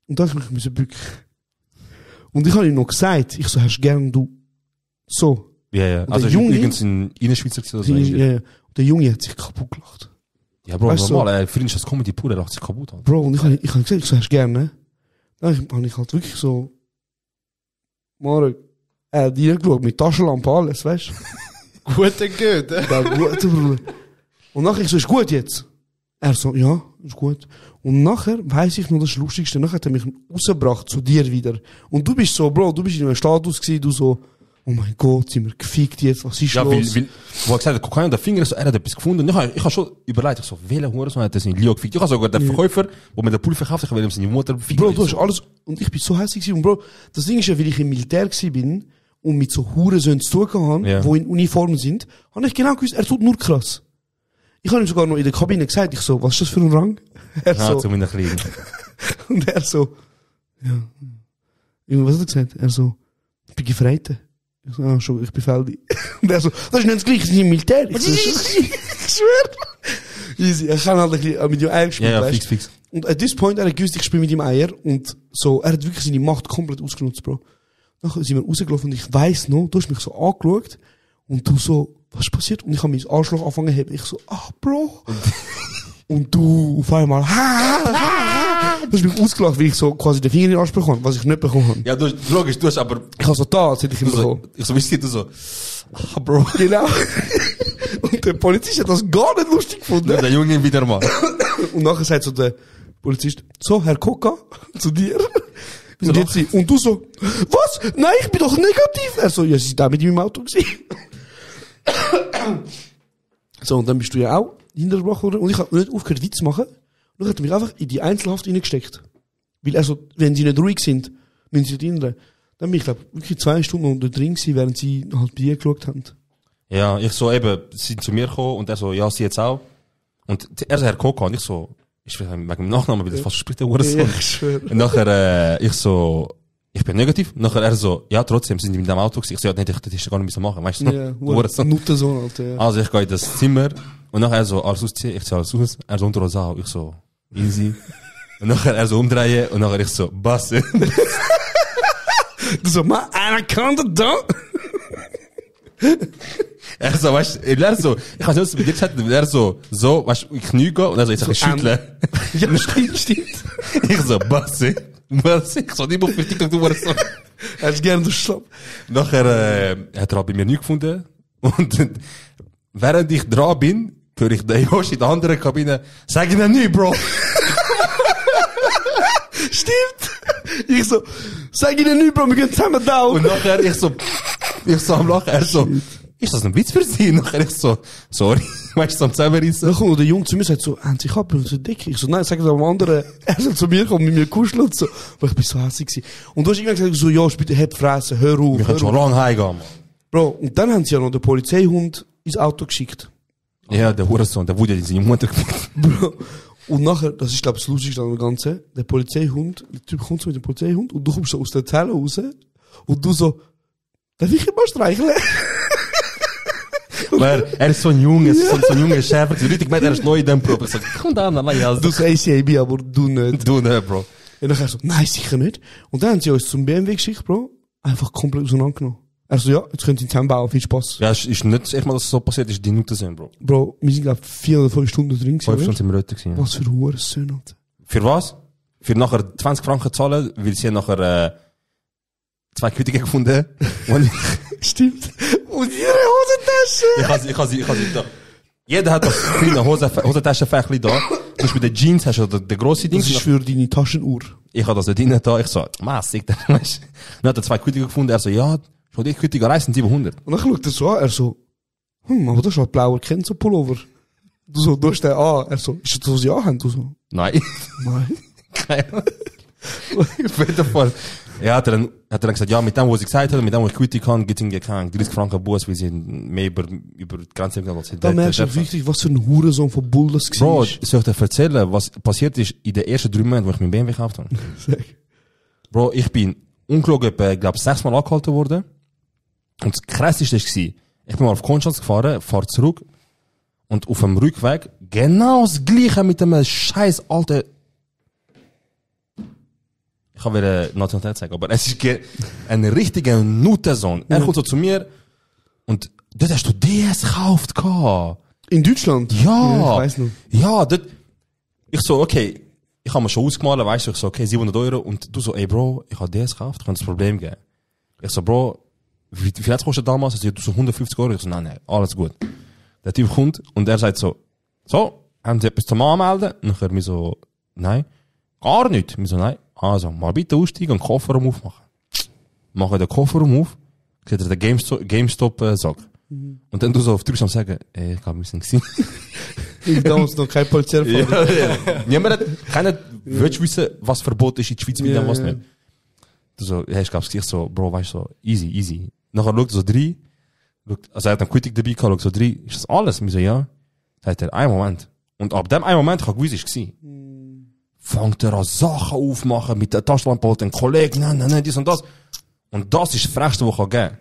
Und dann habe ich mich bücken. Und ich habe ihm noch gesagt, ich so, hast du gern du. So. Ja. Und also, der Junge, übrigens in Schweizer oder so. Ja. Und der Junge hat sich kaputt gelacht. Ja, Bro, weißt normal, für ihn ist das Comedy pur, er lacht sich kaputt an. Bro, und ich habe gesagt, ich so, hast du gern, ne? Dann habe ich halt wirklich so, Marek, reingeschaut, mit Taschenlampe, alles, weißt du? Gute Güte. Ja, gut, Bruder. Und nachher ich so, ist gut jetzt? Er so, ja, ist gut. Und nachher weiss ich noch das Lustigste, nachher hat er mich rausgebracht zu dir wieder. Und du bist so, Bro, du bist in einem Status gewesen, du so, oh mein Gott, sind wir gefickt jetzt, was ist ja, los? Weil, wo er gesagt hat, Kokain und der Finger, so, er hat etwas gefunden. Und ich hab schon überlegt, ich so, welcher Hurensohn hat das in Lyon gefickt? Ich hab sogar den Verkäufer, der mir den Pulver verkauft, ich will ihm seine Mutter ficken. Bro, du hast alles, und ich bin so hässlich gewesen. Und Bro, das Ding ist ja, weil ich im Militär gewesen bin und mit so Hurensöhnen zu tun habe, Ja. die in Uniform sind, habe ich genau gewusst, er tut nur krass. Ich habe ihm sogar noch in der Kabine gesagt, ich so, was ist das für ein Rang? Er Ja, so, zu meiner Kleinen. und er so, ja. Was hat er gesagt? Er so, ich bin Gefreiter. Ich so, ah, schon, ich bin Feldi. Und er so, das ist nicht das Gleiche, das ist im Militär. Ich so, ich schwör. Easy, er kann halt ein bisschen mit dem Eier gespielt, Ja, weißt? fix. Und at this point, er hat gewusst, ich spiele mit dem Eier. Und so, er hat wirklich seine Macht komplett ausgenutzt, Bro. Nachher sind wir rausgelaufen und ich weiss noch, du hast mich so angeschaut. Und du so, was ist passiert? Und ich habe mein Arschloch angefangen zu heben. Ich so, Bro. Und du auf einmal, du hast mich ausgelacht, weil ich so quasi den Finger in den Arsch bekommen, was ich nicht bekommen habe. Ja, logisch, du hast aber... Ich habe so da, als hätte ich ihn bekommen. Ich so, wie sieht du so... Bro. Genau. Und der Polizist hat das gar nicht lustig gefunden. Der Junge wieder mal. Und nachher sagt so der Polizist, so, Herr Koka, zu dir. Und jetzt sie, und du so, was? Nein, ich bin doch negativ. Er so, ja, sie sind da mit ihm im Auto gewesen. So, und dann bist du ja auch hintergebracht worden. Und ich habe nicht aufgehört, Witz zu machen. Und dann hat er mich einfach in die Einzelhaft reingesteckt. Weil er so, wenn sie nicht ruhig sind, müssen sie nicht hindern. Dann bin ich, glaube wirklich 2 Stunden unter drin gewesen, während sie halt bei ihr geschaut haben. Ja, ich so eben, sie sind zu mir gekommen und er so, ja, sie jetzt auch. Und er so, Herr Koka, und ich so, ich will wegen dem Nachnamen, weil das fast spricht der Uhrensohn. Ja, ich schwöre. Und nachher, ich so, ich bin negativ. Und nachher er so, ja, trotzdem sind die mit dem Auto gewesen. Ich so, ja, nicht, das hättest du gar nicht müssen machen, weißt du noch? Ja, Uhrensohn. Nuttensohn, Alter, ja. Also ich gehe in das Zimmer und nachher er so, alles ausziehen, ich ziehe alles aus, er so unter uns auch, ich so, easy. Und nachher er so umdrehen und nachher ich so, Basse. Du so, ma, Anaconda da? Er so, weißt du, er so, ich weiß nicht, was er mit dir gesagt hat, er so, weißt du, in die Knie gehen und er so, jetzt so, schütteln. Ja, stimmt. Ich so, Basse. Ich so, nicht auf mich, du warst so. Er ist gerne durchschlafen. Nachher, hat er halt bei mir nichts gefunden. Und während ich dran bin, höre ich den Josh in der anderen Kabine, sag ihm nicht, Bro. Stimmt. Ich so, sag ihnen nicht, Bro, wir gehen zusammen down. Und nachher, ich so am Lachen, er so, ist das ein Witz für Sie? Nachher ich so, sorry, weißt du, so am Zusammenrissen. Dann kommt noch der Junge zu mir und sagt so, haben Sie Kappe und so dick? Ich so, nein, sag es am anderen. Er soll zu mir kommen, mit mir kuscheln und so. Aber ich bin so hässlich gewesen. Und du hast irgendwann gesagt, so, ja, bitte, hab Fresse, hör auf. Wir können schon lange heimgehen, Mann. Bro, und dann haben sie ja noch den Polizeihund ins Auto geschickt. Ja, der Hurensohn, der wurde in seine Mutter gefunden. Bro. Und nachher, das ist, glaube ich, das Lustigste an dem Ganzen, der Polizeihund, der Typ kommt so mit dem Polizeihund und du kommst so aus der Zelle raus und du so, darf ich ihn mal streicheln? Er ist so ein Junge, so ein junger Schäfer. Die Leute gemeint, er ist neu in dem Pro. Ich sag, komm da, nein, ja. Du sagst ACAB, aber du nicht. Du nicht, Bro. Und dann so, nein, sicher nicht. Und dann haben sie uns zum BMW geschickt, Bro. Einfach komplett auseinandergenommen. Er so, ja, jetzt könnt ihr zusammenbauen, viel Spaß. Ja, es ist nicht das erste Mal, dass es so passiert ist, die Minuten sind, Bro. Bro, wir sind, glaube ich, 4 oder 5 Stunden drin 5 Stunden sind wir dort gewesen. Was für Hurensohn, Alter. Für was? Für nachher 20 Franken zahlen, weil sie nachher 2 Quittigen gefunden. Stimmt. Und ihre Hosentasche. Ich habe sie da. Jeder hat das kleine Hosentaschenfächli da. Du hast bei den Jeans hast du den grossen Ding. Das ist für deine Taschenuhr. Ich habe das da drinnen da. Ich so, massig, weißt du. Dann hat er 2 Quittigen gefunden. Er so, ja, schon die Quittigen reisen 700. Und dann schaut er so an, er so, aber das ist ein blauer Kenzo-Pullover. Du so, du hast den an. Er so, ist das, was sie anhaben? Du so, Nein. nein. Keine Ahnung. Auf jeden Fall. Ja, hat er dann gesagt, ja, mit dem, was ich gesagt habe, mit dem, was ich Quittigen kann, gibt es keine 30 Franken Bus, weil sie mehr über die Grenze gegangen sind. Da merkst du wirklich, was für ein Hurensohn von Bull das war. Bro, soll ich dir erzählen, was passiert ist in den ersten 3 Monaten, wo ich mein BMW gekauft habe? Sag. Bro, ich bin ungelogen, glaube 6 Mal angehalten worden. Und das Krasseste war, ich bin mal auf Konstanz gefahren, fahre zurück. Und auf dem Rückweg, genau das Gleiche mit dem scheiß alten, ich kann wieder Nationalität sagen, aber es ist ein richtiger Nuttensohn. Er kommt so zu mir und dort hast du DS gekauft. In Deutschland? Ja. Ich weiss noch. Ja, dort, ich so, okay, ich habe mir schon ausgemalt, weißt du, ich so, okay, 700 €. Und du so, ey Bro, ich habe DS gekauft, kann das Problem geben. Ich so, Bro, wie viel hat's kostet damals? Er so, du so 150 €. Ich so, nein, alles gut. Der Typ kommt und er sagt so, haben Sie etwas zum Anmelden? Und ich mir so, nein, gar nicht. Mir so, nein. Also, mal bitte aussteigen und den Kofferraum aufmachen. Mache den Kofferraum auf, seht ihr den GameStop-Sack. Und dann du so auf Türkis am sagen, ich glaube, wir sind gewesen. Ich damals noch kein Polizei erfahren. Ja. Niemand, keiner willst wissen, was verboten ist in der Schweiz mit dem, was nicht. Du so, ich glaube, ich so, Bro, weißt du, so, easy. Nachher schaut so 3, also er hat einen Quittig dabei gehabt, schaut so 3, ist das alles? Wir so, ja. Sagt er, einen Moment. Und ab dem einen Moment, ich habe gewusst, ist fängt er an Sachen aufmachen mit der Taschenlampe, den Kollegen, nein, dies und das. Und das ist das Frechste, was ich geben kann.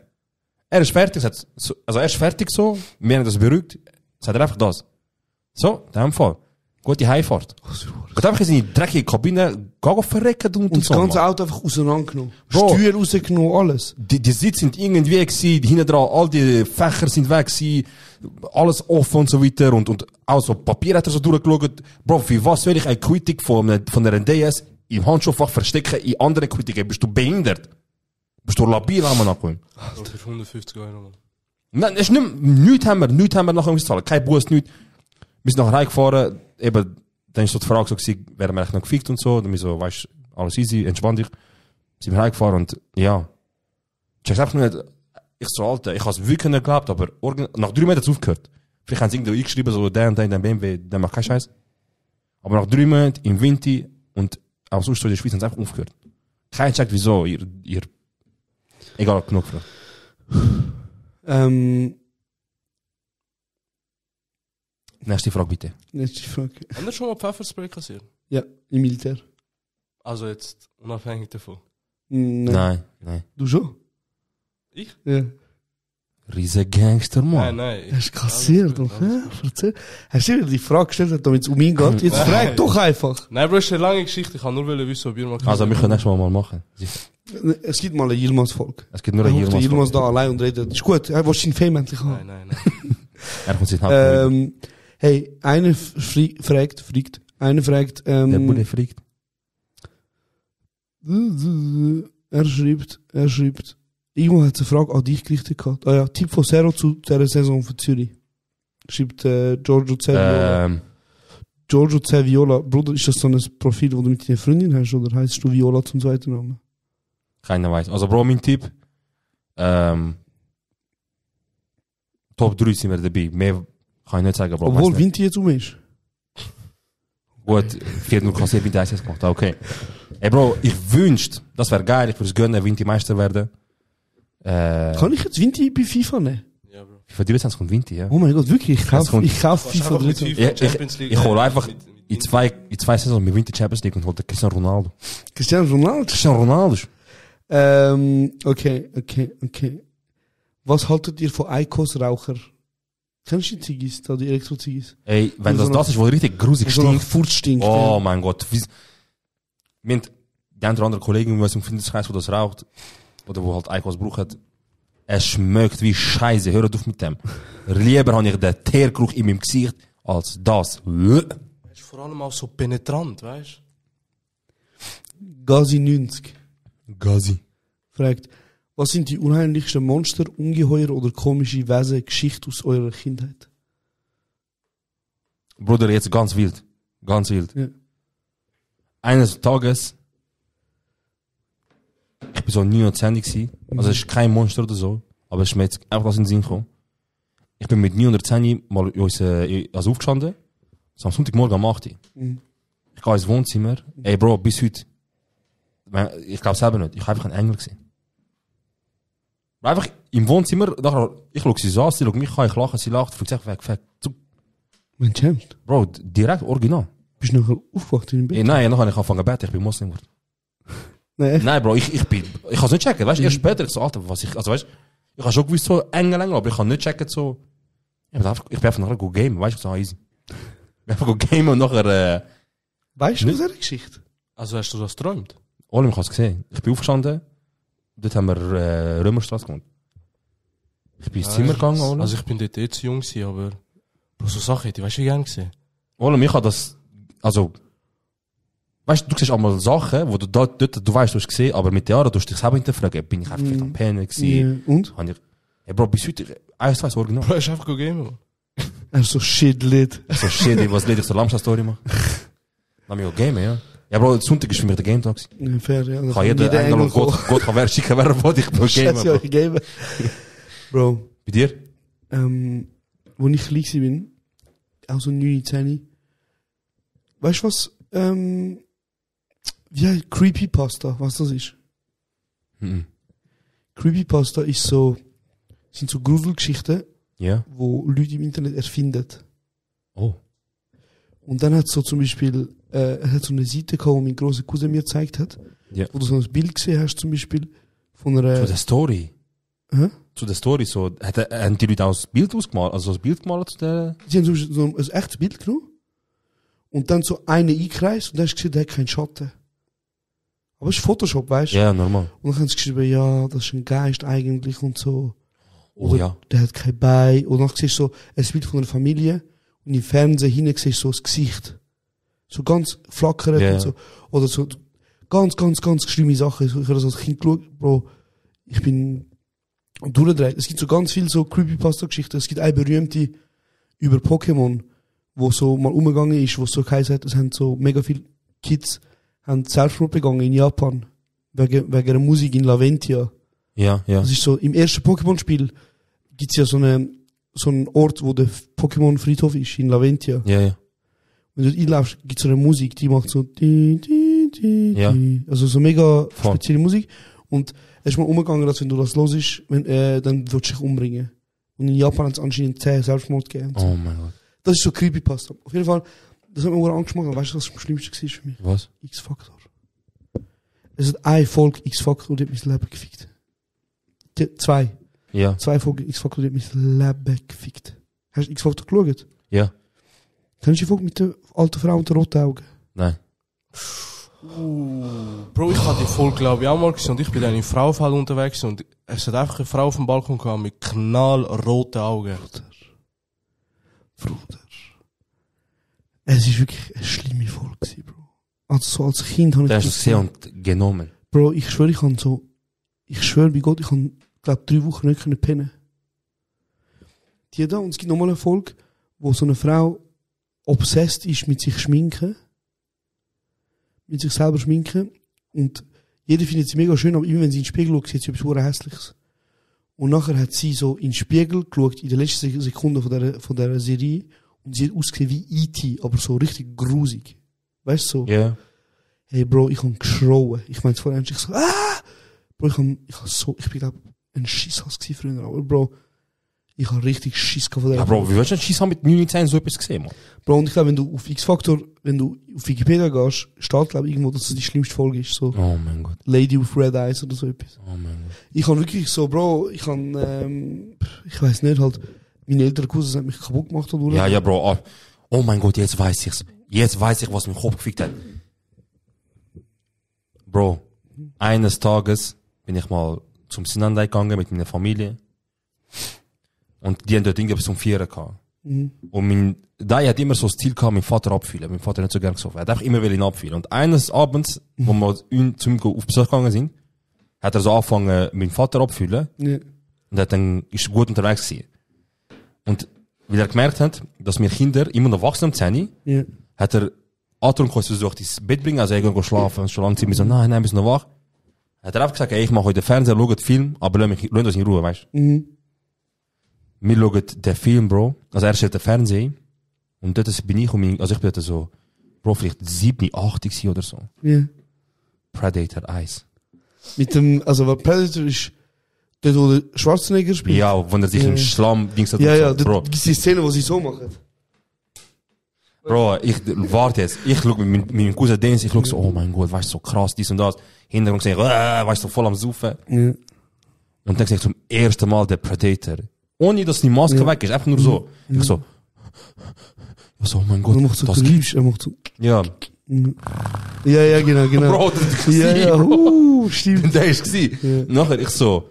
Er ist fertig, er ist fertig so, wir haben das beruhigt, sagt er einfach das. So, in dem Fall. Gute Heimfahrt. Geht einfach in seine dreckige Kabine, geh verrecken und das ganze Auto einfach auseinandergenommen. Steuer rausgenommen, alles. Die Sitze sind irgendwie gewesen, die hinten dran, all die Fächer sind weg gewesen, alles offen und so weiter und auch so Papier hat er so durchgeschaut. Bro, für was soll ich eine Quittung von einer DS im Handschuhfach verstecken, in andere Quittungen? Bist du behindert? Bist du labil, haben wir nachgekommen? Für 150 Euro, Mann. Nein, es ist nichts haben wir nachher gezahlt. Kein Bus, nichts. Wir sind nachher reingefahren, eben, dann ist so die Frage so gewesen, werden wir eigentlich noch gefickt und so, dann wir so, weißt, alles easy, entspann dich. Sind wir reingefahren und, ja. Check's einfach nicht, ich so, Alter, ich hab's wirklich nicht geglaubt, aber nach 3 Minuten hat's aufgehört. Vielleicht haben sie irgendwo eingeschrieben, so, der BMW, der macht keinen Scheiß. Aber nach 3 Monaten, im Winter und auch sonst so in der Schweiz haben sie einfach aufgehört. Kein checkt, wieso, ihr, egal, genug für. Nächste Frage, bitte. Nächste Frage. Haben wir schon mal Pfefferspray kassiert? Ja, im Militär. Also jetzt, unabhängig davon? Nein. Du schon? Ich? Ja. Riese Gangster, Mann. Nein. Hast du kassiert, doch? Erzähl. Hast du dir die Frage gestellt, damit es um ihn geht? Jetzt frag doch einfach. Nein, Bro, ist eine lange Geschichte. Ich kann nur wissen, ob ihr mal Also, wir können nächstes Mal machen. Es gibt mal eine Yilmaz-Folge. Es gibt nur eine Yilmaz-Folge. Yilmaz da allein und redet. Ist gut, er will seinen Fame endlich haben. Nein. Er kommt sich nach. Hey, einer fragt, Der Bude fragt. Er schreibt, irgendwo hat es eine Frage an dich gerichtet gehabt. Ah ja, Tipp von Zero zu dieser Saison für Zürich. Schreibt Giorgio Ceviola. Giorgio Ceviola. Bruder, ist das so ein Profil, wo du mit deiner Freundin hast, oder heisst du Viola zum zweiten Namen? Keiner weiß. Also, Bro, mein Tipp. Top 3 sind wir dabei. Mehr kann ich nicht sagen, Bro. Obwohl Vinti jetzt ist. Gut, 4-0 kassiert, Vinti 1 gemacht. Okay. Ey, Bro, ich wünschte, das wäre geil, ich würde es gönnen, Vinti Meister werden. Kann ich jetzt Vinti bei FIFA nehmen? Ja, Bro. FIFA 23 kommt Vinti, ja. Oh mein Gott, wirklich? Ich kauf FIFA 23. Ich hole einfach in zwei Saisons mit Vinti Champions League und hole Cristiano Ronaldo. Cristiano Ronaldo? Okay. Was haltet ihr von Eikos-Raucher? Kennst du die Ziggis, da die Elektro-Ziggis? Ey, wenn das ist, wo richtig grusig stinkt. Furz stinkt. Oh mein Gott. Wir haben die andere Kollegen, die im Freundeskreis, wo das raucht, oder wo halt Eikos braucht, es schmeckt wie Scheiße. Hört auf mit dem. Lieber habe ich den Teergeruch in meinem Gesicht, als das. Es ist vor allem auch so penetrant, weißt du? Gazi 90. Gazi. Fragt, was sind die unheimlichsten Monster, Ungeheuer oder komische Wesen, Geschichte aus eurer Kindheit? Bruder, jetzt ganz wild. Ganz wild. Ja. Eines Tages, ich bin so 9 und 10 gewesen. Also es ist kein Monster oder so, aber es ist mir jetzt einfach was in den Sinn gekommen. Ich bin mit 9 oder 10 mal also aufgestanden, so am Sonntagmorgen um 8 Uhr. Ich gehe ins Wohnzimmer. Ey Bro, bis heute, ich glaube selber nicht, ich habe einfach ein Engel gesehen. Einfach im Wohnzimmer, nachher, ich schaue sie so an, sie schaut mich an, ich lache, sie lacht, ich sage, weg. Mein Champ. Bro, direkt original. Bist du nachher aufgewacht in dem Bett? Nein, nachher habe ich angefangen zu beten, ich bin Moslem geworden. Nein, Bro, ich kann es nicht checken, weißt du, erst später, ich so, Alter, weißt ich habe schon gewusst, so Engel, aber ich kann nicht checken, so, ich bin einfach nachher go gamen, weißt du, so easy. Ich bin einfach go gamen und nachher, weißt du, was ist eine Geschichte? Also hast du das geträumt? Olim, ich habe es gesehen. Ich bin aufgestanden, dort haben wir Römerstraße gewohnt. Ich bin ins Zimmer gegangen, Olim. Also ich bin dort zu jung gewesen, aber Bro, so Sachen hätte ich, weißt du, wie gern gesehen. Olim, ich habe das, also, weißt du siehst einmal Sachen, wo du dort, du weißt, du hast gesehen, aber mit den Jahren, du hast dich selber hinterfragen, bin ich einfach am Pennen gewesen. Und? Hey Bro, bis heute, eins, zwei, original. Bro, hast du einfach gamen, Er ist so shit lit. So shit, was lit ich so Lamsa-Story mache. Dann mich auch gamen, ja. Ja, Bro, Sonntag ist für mich der Game-Tag. Ja, fair, ja. Kann jeder Engel und Gott kann wer schicken, wer will, ich will gamen, Bro. Bei dir? Wo ich klein bin, auch so 9, 10. Weißt du was, wie heißt Creepypasta, was das ist? Creepypasta ist so, sind so Gruselgeschichten, wo Leute im Internet erfinden. Oh. Und dann hat so zum Beispiel, er hat so eine Seite gehabt, wo mein grosser Cousin mir gezeigt hat, wo du so ein Bild gesehen hast, zum Beispiel, von einer... Von der Story? Hä? zu der Story, so, haben die Leute auch das Bild ausgemalt, also das Bild gemalt zu der... Sie haben so ein echtes Bild genommen und dann so einen eingekreist und dann hast du gesehen, der hat keinen Schatten. Aber es ist Photoshop, weißt du? Ja, normal. Und dann haben sie geschrieben, ja, das ist ein Geist eigentlich und so. Oh Oder ja. der hat kein Bein. Und dann siehst du so ein Bild von einer Familie und im Fernsehen hinten siehst du so das Gesicht. So ganz flackert Ja, und so. Oder so ganz schlimme Sachen. Ich habe das als Kind geschaut, Bro, ich bin durchgedreht. Es gibt so ganz viele so Creepypasta-Geschichten. Es gibt eine berühmte über Pokémon, wo so mal umgegangen ist, wo so geheißen hat, es haben so mega viele Kids haben Selbstmord begangen in Japan. Wegen der Musik in Laventia. Ja, ja. Das ist so, im ersten Pokémon-Spiel gibt's ja so einen Ort, wo der Pokémon-Friedhof ist, in Laventia. Ja, ja. Wenn du dort einlaufst, gibt's so eine Musik, die macht so Ja. also so mega Voll. spezielle Musik. Und es ist mal umgegangen, dass wenn du das hörst, dann würdest du dich umbringen. Und in Japan hat es anscheinend 10 Selbstmord gegeben. Und so. Oh mein Gott. Das ist so Creepypasta. Auf jeden Fall, das hat mir auch Angst gemacht. Weißt du, was das Schlimmste war für mich? Was? X-Factor. Es hat eine Folge X-Factor, die hat mein Leben gefickt. Zwei Folgen X-Factor, die hat mein Leben gefickt. Hast du X-Factor geschaut? Ja. Kennst du die Folge mit der alten Frau und den roten Augen? Nein. Bro, ich habe die Folge, glaube ich, auch mal gesehen und ich bin dann im Frauenfeld unterwegs und es hat einfach eine Frau auf dem Balkon gehabt mit knallroten Augen. Bruder. Es ist wirklich eine schlimme Folge gewesen, Bro. Also so als Kind habe ich Der hast du gesehen und genommen. Bro, ich schwöre bei Gott, ich habe, glaube 3 Wochen nicht können pennen. Die da, und es gibt nochmal eine Folge, wo so eine Frau obsessed ist mit sich schminken. Mit sich selber schminken. Und jeder findet sie mega schön, aber immer wenn sie in den Spiegel schaut, sieht sie etwas verdammt Hässliches. Und nachher hat sie so in den Spiegel geschaut, in den letzten Sekunden von der Serie, und sie hat ausgesehen wie E.T., aber so richtig grusig. Weißt du so? Ja. Yeah. Hey Bro, ich hab geschrauen. Ich meinte vorher, ich so, Bro, ich bin glaub, ein Schisshass gewesen früher, aber Bro, ich hab richtig Schiss gehabt von der. Ja, Bro, wie willst du denn Schiss haben mit 19 so etwas gesehen, man? Bro, und ich glaube, wenn du auf X-Factor, wenn du auf Wikipedia gehst, steht, glaube ich, irgendwo, dass das die schlimmste Folge ist, so. Oh mein Gott. Lady with Red Eyes oder so etwas. Oh mein Gott. Ich hab wirklich so, Bro, ich weiss nicht, halt, meine älteren Cousins haben mich kaputt gemacht oder Ja, ja, Bro, oh mein Gott, jetzt weiß ich's. Jetzt weiß ich, was mich Kopf gefickt hat. Bro, eines Tages bin ich mal zum Sinandai gegangen mit meiner Familie. Und die haben dort irgendwie bis um 4 gehabt. Und mein Dai hat immer so das Ziel gehabt, meinen Vater abfühlen. Mein Vater hat nicht so gern gesoffen. Er hat einfach immer ihn abfühlen. Und eines Abends, wo wir zu ihm auf Besuch gegangen sind, hat er so angefangen, meinen Vater abfühlen. Ja. Und hat dann, ist gut unterwegs gewesen. Und weil er gemerkt hat, dass wir Kinder immer noch wachsen am 10, Ja. hat er Anton versucht, ins Bett bringen, also irgendwo schlafen, und schon lange Zeit, wir so, nein, wir sind noch wach. Hat er einfach gesagt, ey, ich mache heute Fernseher, schau den Film, aber lass uns in Ruhe, weißt du? Wir schauen den Film, Bro, also er steht den Fernseher, und dort bin ich also ich bin dort so, Bro, vielleicht 7, 8 gewesen oder so. Ja. Predator 1. Mit dem, also, weil Predator ist, dort, wo der Schwarzenegger spielt. Ja, wenn er sich im Schlamm, Dings hat, Ja, so, Bro. da gibt's die Szene, wo sie so machen. Bro, warte jetzt. Ich schau mit meinem Cousin Dennis, ich schau so, oh mein Gott, weißt du, so krass, dies und das. Hintergrund sehe ich, weißt du, so voll am Saufen. Ja. Und dann sehe ich zum ersten Mal der Predator. Ohne, dass die Maske weg ist, einfach nur so. Ich so, oh mein Gott, Er macht so das Geräusch, er macht so. Ja. Ja, genau. Bro, das ist Ja, stimmt. Der ist gsi. Nachher, ich so,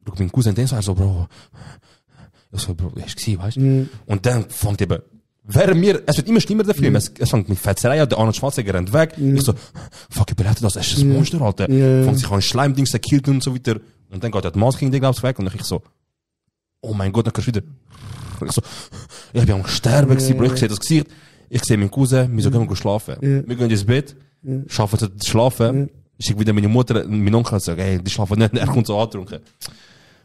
schau mein Cousin Dennis, er so, Bro. Ich so, Bro, der ist gsi, weißt du? Und dann fängt eben, es wird immer schlimmer, der Film. Es fängt mit Fetzerei an, der Arnold Schwarzenegger rennt weg. Ich so, fuck, überlebt das? Es ist ein Monster, Alter. Fängt sich an Schleimdings, der killt und so weiter. Und dann geht der Maske gegen den, glaubst weg. Und dann ich so, oh mein Gott, dann kannst du wieder. Ich so, ich bin am Sterben gewesen, Bro. Ich sehe das Gesicht. Ich sehe meinen Cousin, wir so gehen schlafen. Wir gehen ins Bett, schaffen zu schlafen. Ich schicke wieder meine Mutter, mein Onkel und sage, ey, die schlafen nicht, er kommt so angetrunken.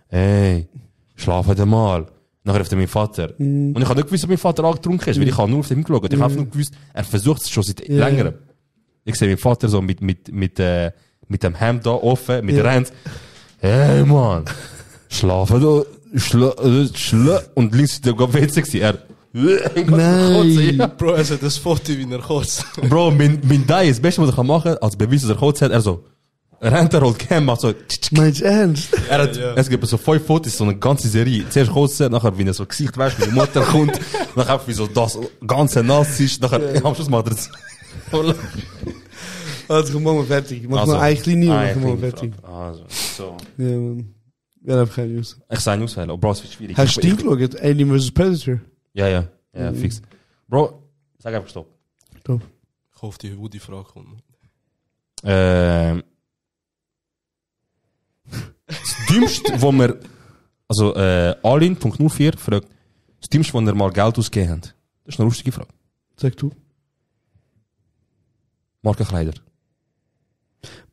Ey, schlafen mal. Nachher auf mein Vater. Und ich habe nicht gewusst, ob mein Vater angetrunken ist, weil ich habe nur auf den geschaut. Ich habe nur gewusst, er versucht es schon seit längerem. Ich sehe meinen Vater so mit dem Hemd da offen, mit der Hand. Hey, Mann. Schlafen da, und links ist der WC gewesen. Er, Nein. Ja, Bro, er hat das Foto, wie er kotzt. Bro, mein Dai, das Beste, was er machen kann, als Beweis, dass er kotzt hat, er so, rennt er holt Cam, macht so, Meinst du ernst? es gibt so 5 Fotos, so eine ganze Serie. Zuerst kurz, nachher, wie er so Gesicht wäscht, wie die Mutter kommt, nachher, wie so das ganze nass ist, nachher, am Schluss macht er es. Also, komm, machen wir fertig. Mach mal eine kleine und machen wir fertig. Also, so. Ja, man. Wir haben keine News. Ich sage News, weil, Bro, es wird schwierig. Hast du den geschaut? Alien vs. Predator? Ja, fix. Bro, sag einfach Stopp. Stopp. Ich hoffe, die Frage kommt. Das Dümmste, wo wir, also, Alin.04 fragt, das Dümmste, wo wir mal Geld ausgegeben haben. Das ist eine lustige Frage. Sag du. Markenkleider.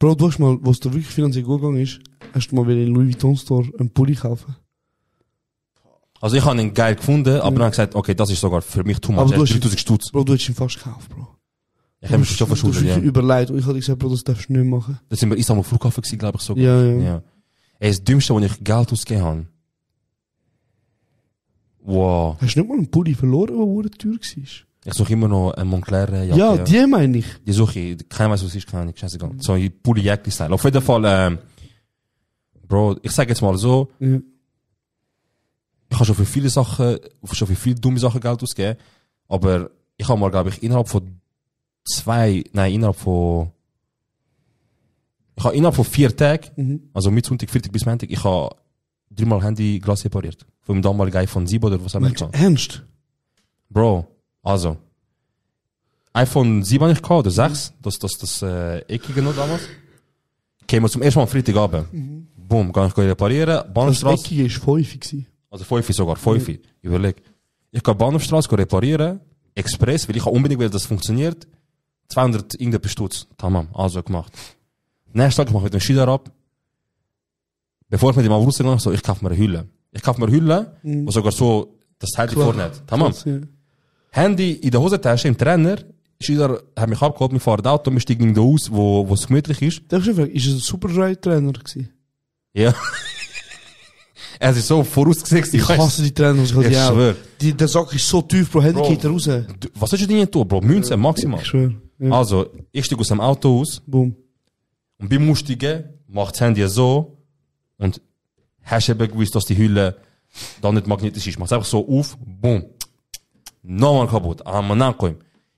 Bro, du hast mal, wo es dir wirklich finanziell gut gegangen ist, hast du mal wieder in Louis Vuitton Store einen Pulli kaufen? Also ich habe ihn geil gefunden, aber dann habe ich gesagt, okay, das ist sogar für mich too much. Aber du hast 3000 Stutz. Bro, du hättest ihn fast gekauft, Bro. Ich habe mich schon Du hast verschuldet, wirklich ja. überlegt und ich hatte gesagt, Bro, das darfst du nicht machen. Das sind wir in Istanbul Flughafen gewesen, glaube ich sogar. Ja. Ey, das Dümmste, wo ich Geld ausgegeben habe. Wow. Hast du nicht mal einen Pulli verloren, der wurde teuer war? Ich suche immer noch einen Moncler Jacke. Ja, die meine ich. Die suche ich. Keiner weiß, was es ist, keine Ahnung. Scheißegal. So ein Pulli Jacke Style. Auf jeden Fall, Bro, ich sag jetzt mal so. Ja. Ich habe schon für viele dumme Sachen Geld ausgegeben. Aber ich habe mal, glaube ich, innerhalb von 4 Tagen, also mit Sonntag, Freitag bis Montag, ich habe 3-mal Handyglas repariert. Von dem damaligen iPhone 7 oder was auch immer. Ernst? Bro, also. iPhone 7 habe ich gehabt, oder 6. Das eckige noch damals. Kämen wir zum ersten Mal am Freitagabend. Boom, kann ich reparieren. Das Bahnhofstrasse. Eckige war 5. Also 5 sogar, 5. Überleg. Ich kann Bahnhofstrasse reparieren. Express, weil ich unbedingt will, dass es funktioniert. 200 irgendetwas Stutz. Tamam, also gemacht. Nächsten Tag, ich mache mit dem Schüler ab. Bevor ich mit ihm auf rausgegangen bin, so, ich kaufe mir eine Hülle. Wo sogar so, das Teil vorne hat. Tamam. Ja. Handy in der Hosentasche, im Trainer. Schüler hat mich abgeholt, wir fahren Auto, wir steigen irgendwo aus, wo es gemütlich ist. Darf ich fragen, ist es ein Superdry-Trainer gewesen? Ja. Es ist so vorausgesehen. Ich hasse die Trainer, Ich schwör. Der Sack ist so tief, Bro, Handy Bro. geht da raus. Was sollst du denn tun, Bro? Münze, maximal. Ich schwör. Ja. Also, ich steige aus dem Auto aus. Boom. Und beim Aussteigen macht das Handy so. Und hast eben gewusst, dass die Hülle da nicht magnetisch ist. Macht einfach so auf. Boom. Nochmal kaputt. Aber nachkommen.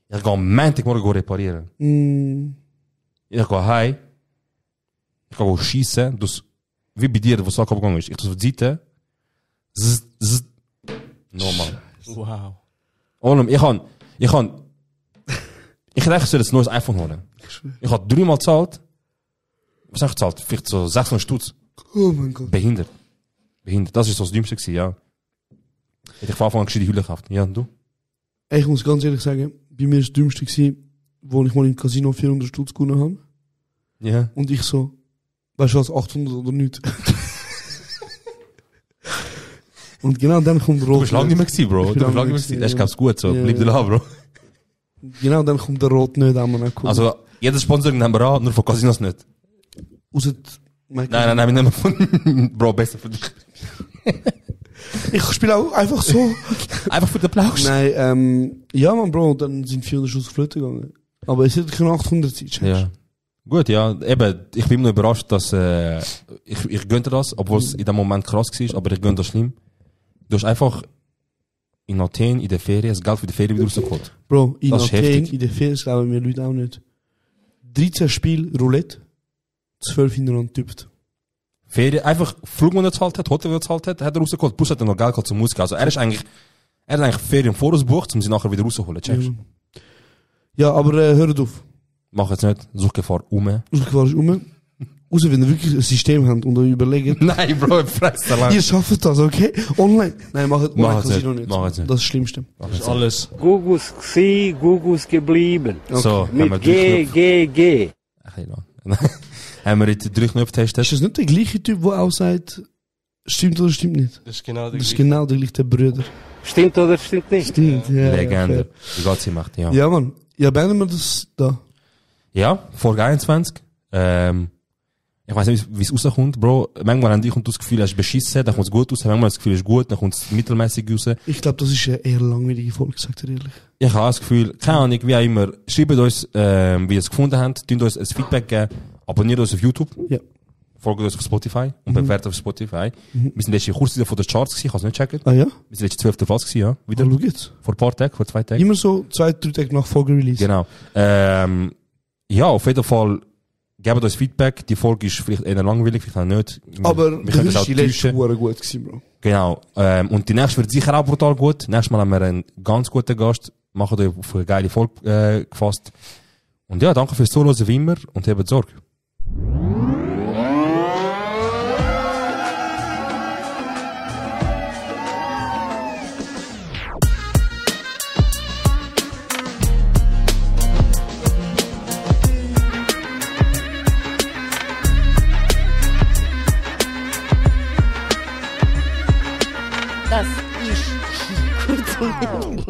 Ich gehe am Montagmorgen reparieren. Ich gehe heim. Ich gehe schiessen. Dus, wie bei dir, wo es kaputt gegangen ist. Ich tue auf die Seite. Nochmal. Wow. Und ich hätte eigentlich ein neues iPhone holen. Ich habe 3-mal gezahlt. Was habe ich gezahlt? Vielleicht so 600 Stutz. Oh mein Gott. Behindert. Das ist so das Dümmste gewesen, ja. Hätte ich von Anfang an die Hülle gekauft. Ja, und du? Ich muss ganz ehrlich sagen, bei mir war das Dümmste gewesen, wo ich mal im Casino 400 Stutz gewonnen habe. Ja. Und ich so, weißt du was, 800 oder nicht? Und genau dann kommt Rot. Du bist lange nicht mehr gewesen, Bro. Du bist lange nicht mehr gewesen. Das ist, glaub's, gut, so. Ja, Bleib ja. da, Bro. Genau dann kommt der Rot nicht an mir. Also, jedes Sponsoring nehmen wir an, nur von Casinos nicht. Außer Nein, wir nehmen von, Bro, besser für dich. Ich spiele auch einfach so. Einfach für den Applaus. Nein, ja man, Bro, dann sind 400 Schuss flöten gegangen. Aber es hätte keine 800 Zeit. Ja. Gut, ja, eben, ich bin immer noch überrascht, dass, ich gönnte das, obwohl es in dem Moment krass war, aber ich gönne das schlimm. Du hast einfach in Athen, in der Ferien, das Geld für die Ferien wieder rausgeholt. Bro, in Das ist Athen, heftig. in der Ferien, das glauben mir Leute auch nicht. 13 Spiel Roulette, 12 hintereinander tippt. Ferien, einfach Flug, den er gezahlt hat, Hotel, den er gezahlt hat er rausgeholt, plus hat er noch Geld gehabt zum Musik. Also er hat eigentlich Ferien vorausgebucht, um sie nachher wieder rauszuholen, checkst? Ja, aber hört auf. Mach jetzt nicht, Suchgefahr Ausgefahren ist um. Außer wenn ihr wirklich ein System habt und euch überlegt, Nein, Bro, fress da lang. ihr schafft das, okay? Online. Nein, macht Mach Casino es nicht. Mach es nicht. Das ist das Schlimmste. Das ist alles. Gugus gsi, Gugus geblieben. So, haben wir Mit G, 3 G, G. Knöpfe. Haben wir jetzt 3 Knöpfe getestet? Ist das nicht der gleiche Typ, der auch sagt, stimmt oder stimmt nicht? Das ist genau der Das ist gleiche. genau der gleiche Bruder. Stimmt oder stimmt nicht? Stimmt, ja. Legende. Wie geht's ihm macht, ja. Ja, Mann. Ja, beenden wir das da. Ja, Folge 21. Ich weiß nicht, wie es rauskommt, Bro. Manchmal haben die das Gefühl, es ist beschissen, dann kommt es gut raus. Manchmal das Gefühl, es ist gut, dann kommt es mittelmäßig raus. Ich glaube, das ist eine eher langweilige Folge, sagt er ehrlich. Ich habe das Gefühl, keine Ahnung, wie auch immer, schreibt uns, wie ihr es gefunden habt, tun uns ein Feedback geben. Abonniert uns auf YouTube. Ja. Folgt uns auf Spotify und bewertet auf Spotify. Wir sind letzte kurz wieder von den Charts gewesen, ich hab's nicht checken. Ah ja? Wir sind letzte 12. Platz gewesen, ja. Wieder. Schau jetzt. Vor ein paar Tagen, vor 2 Tagen. Immer so 2-3 Tage nach Folge-Release. Genau. Ja, auf jeden Fall, gebt uns Feedback. Die Folge ist vielleicht eher langweilig, vielleicht auch nicht. Aber wir können es auch die letzte täuschen. war gut gewesen, Bro. Genau. Und die nächste wird sicher auch brutal gut. Nächstes Mal haben wir einen ganz guten Gast. Machen euch auf eine geile Folge gefasst. Und ja, danke fürs Zuhören wie immer und habt Sorge. Das ist kurz und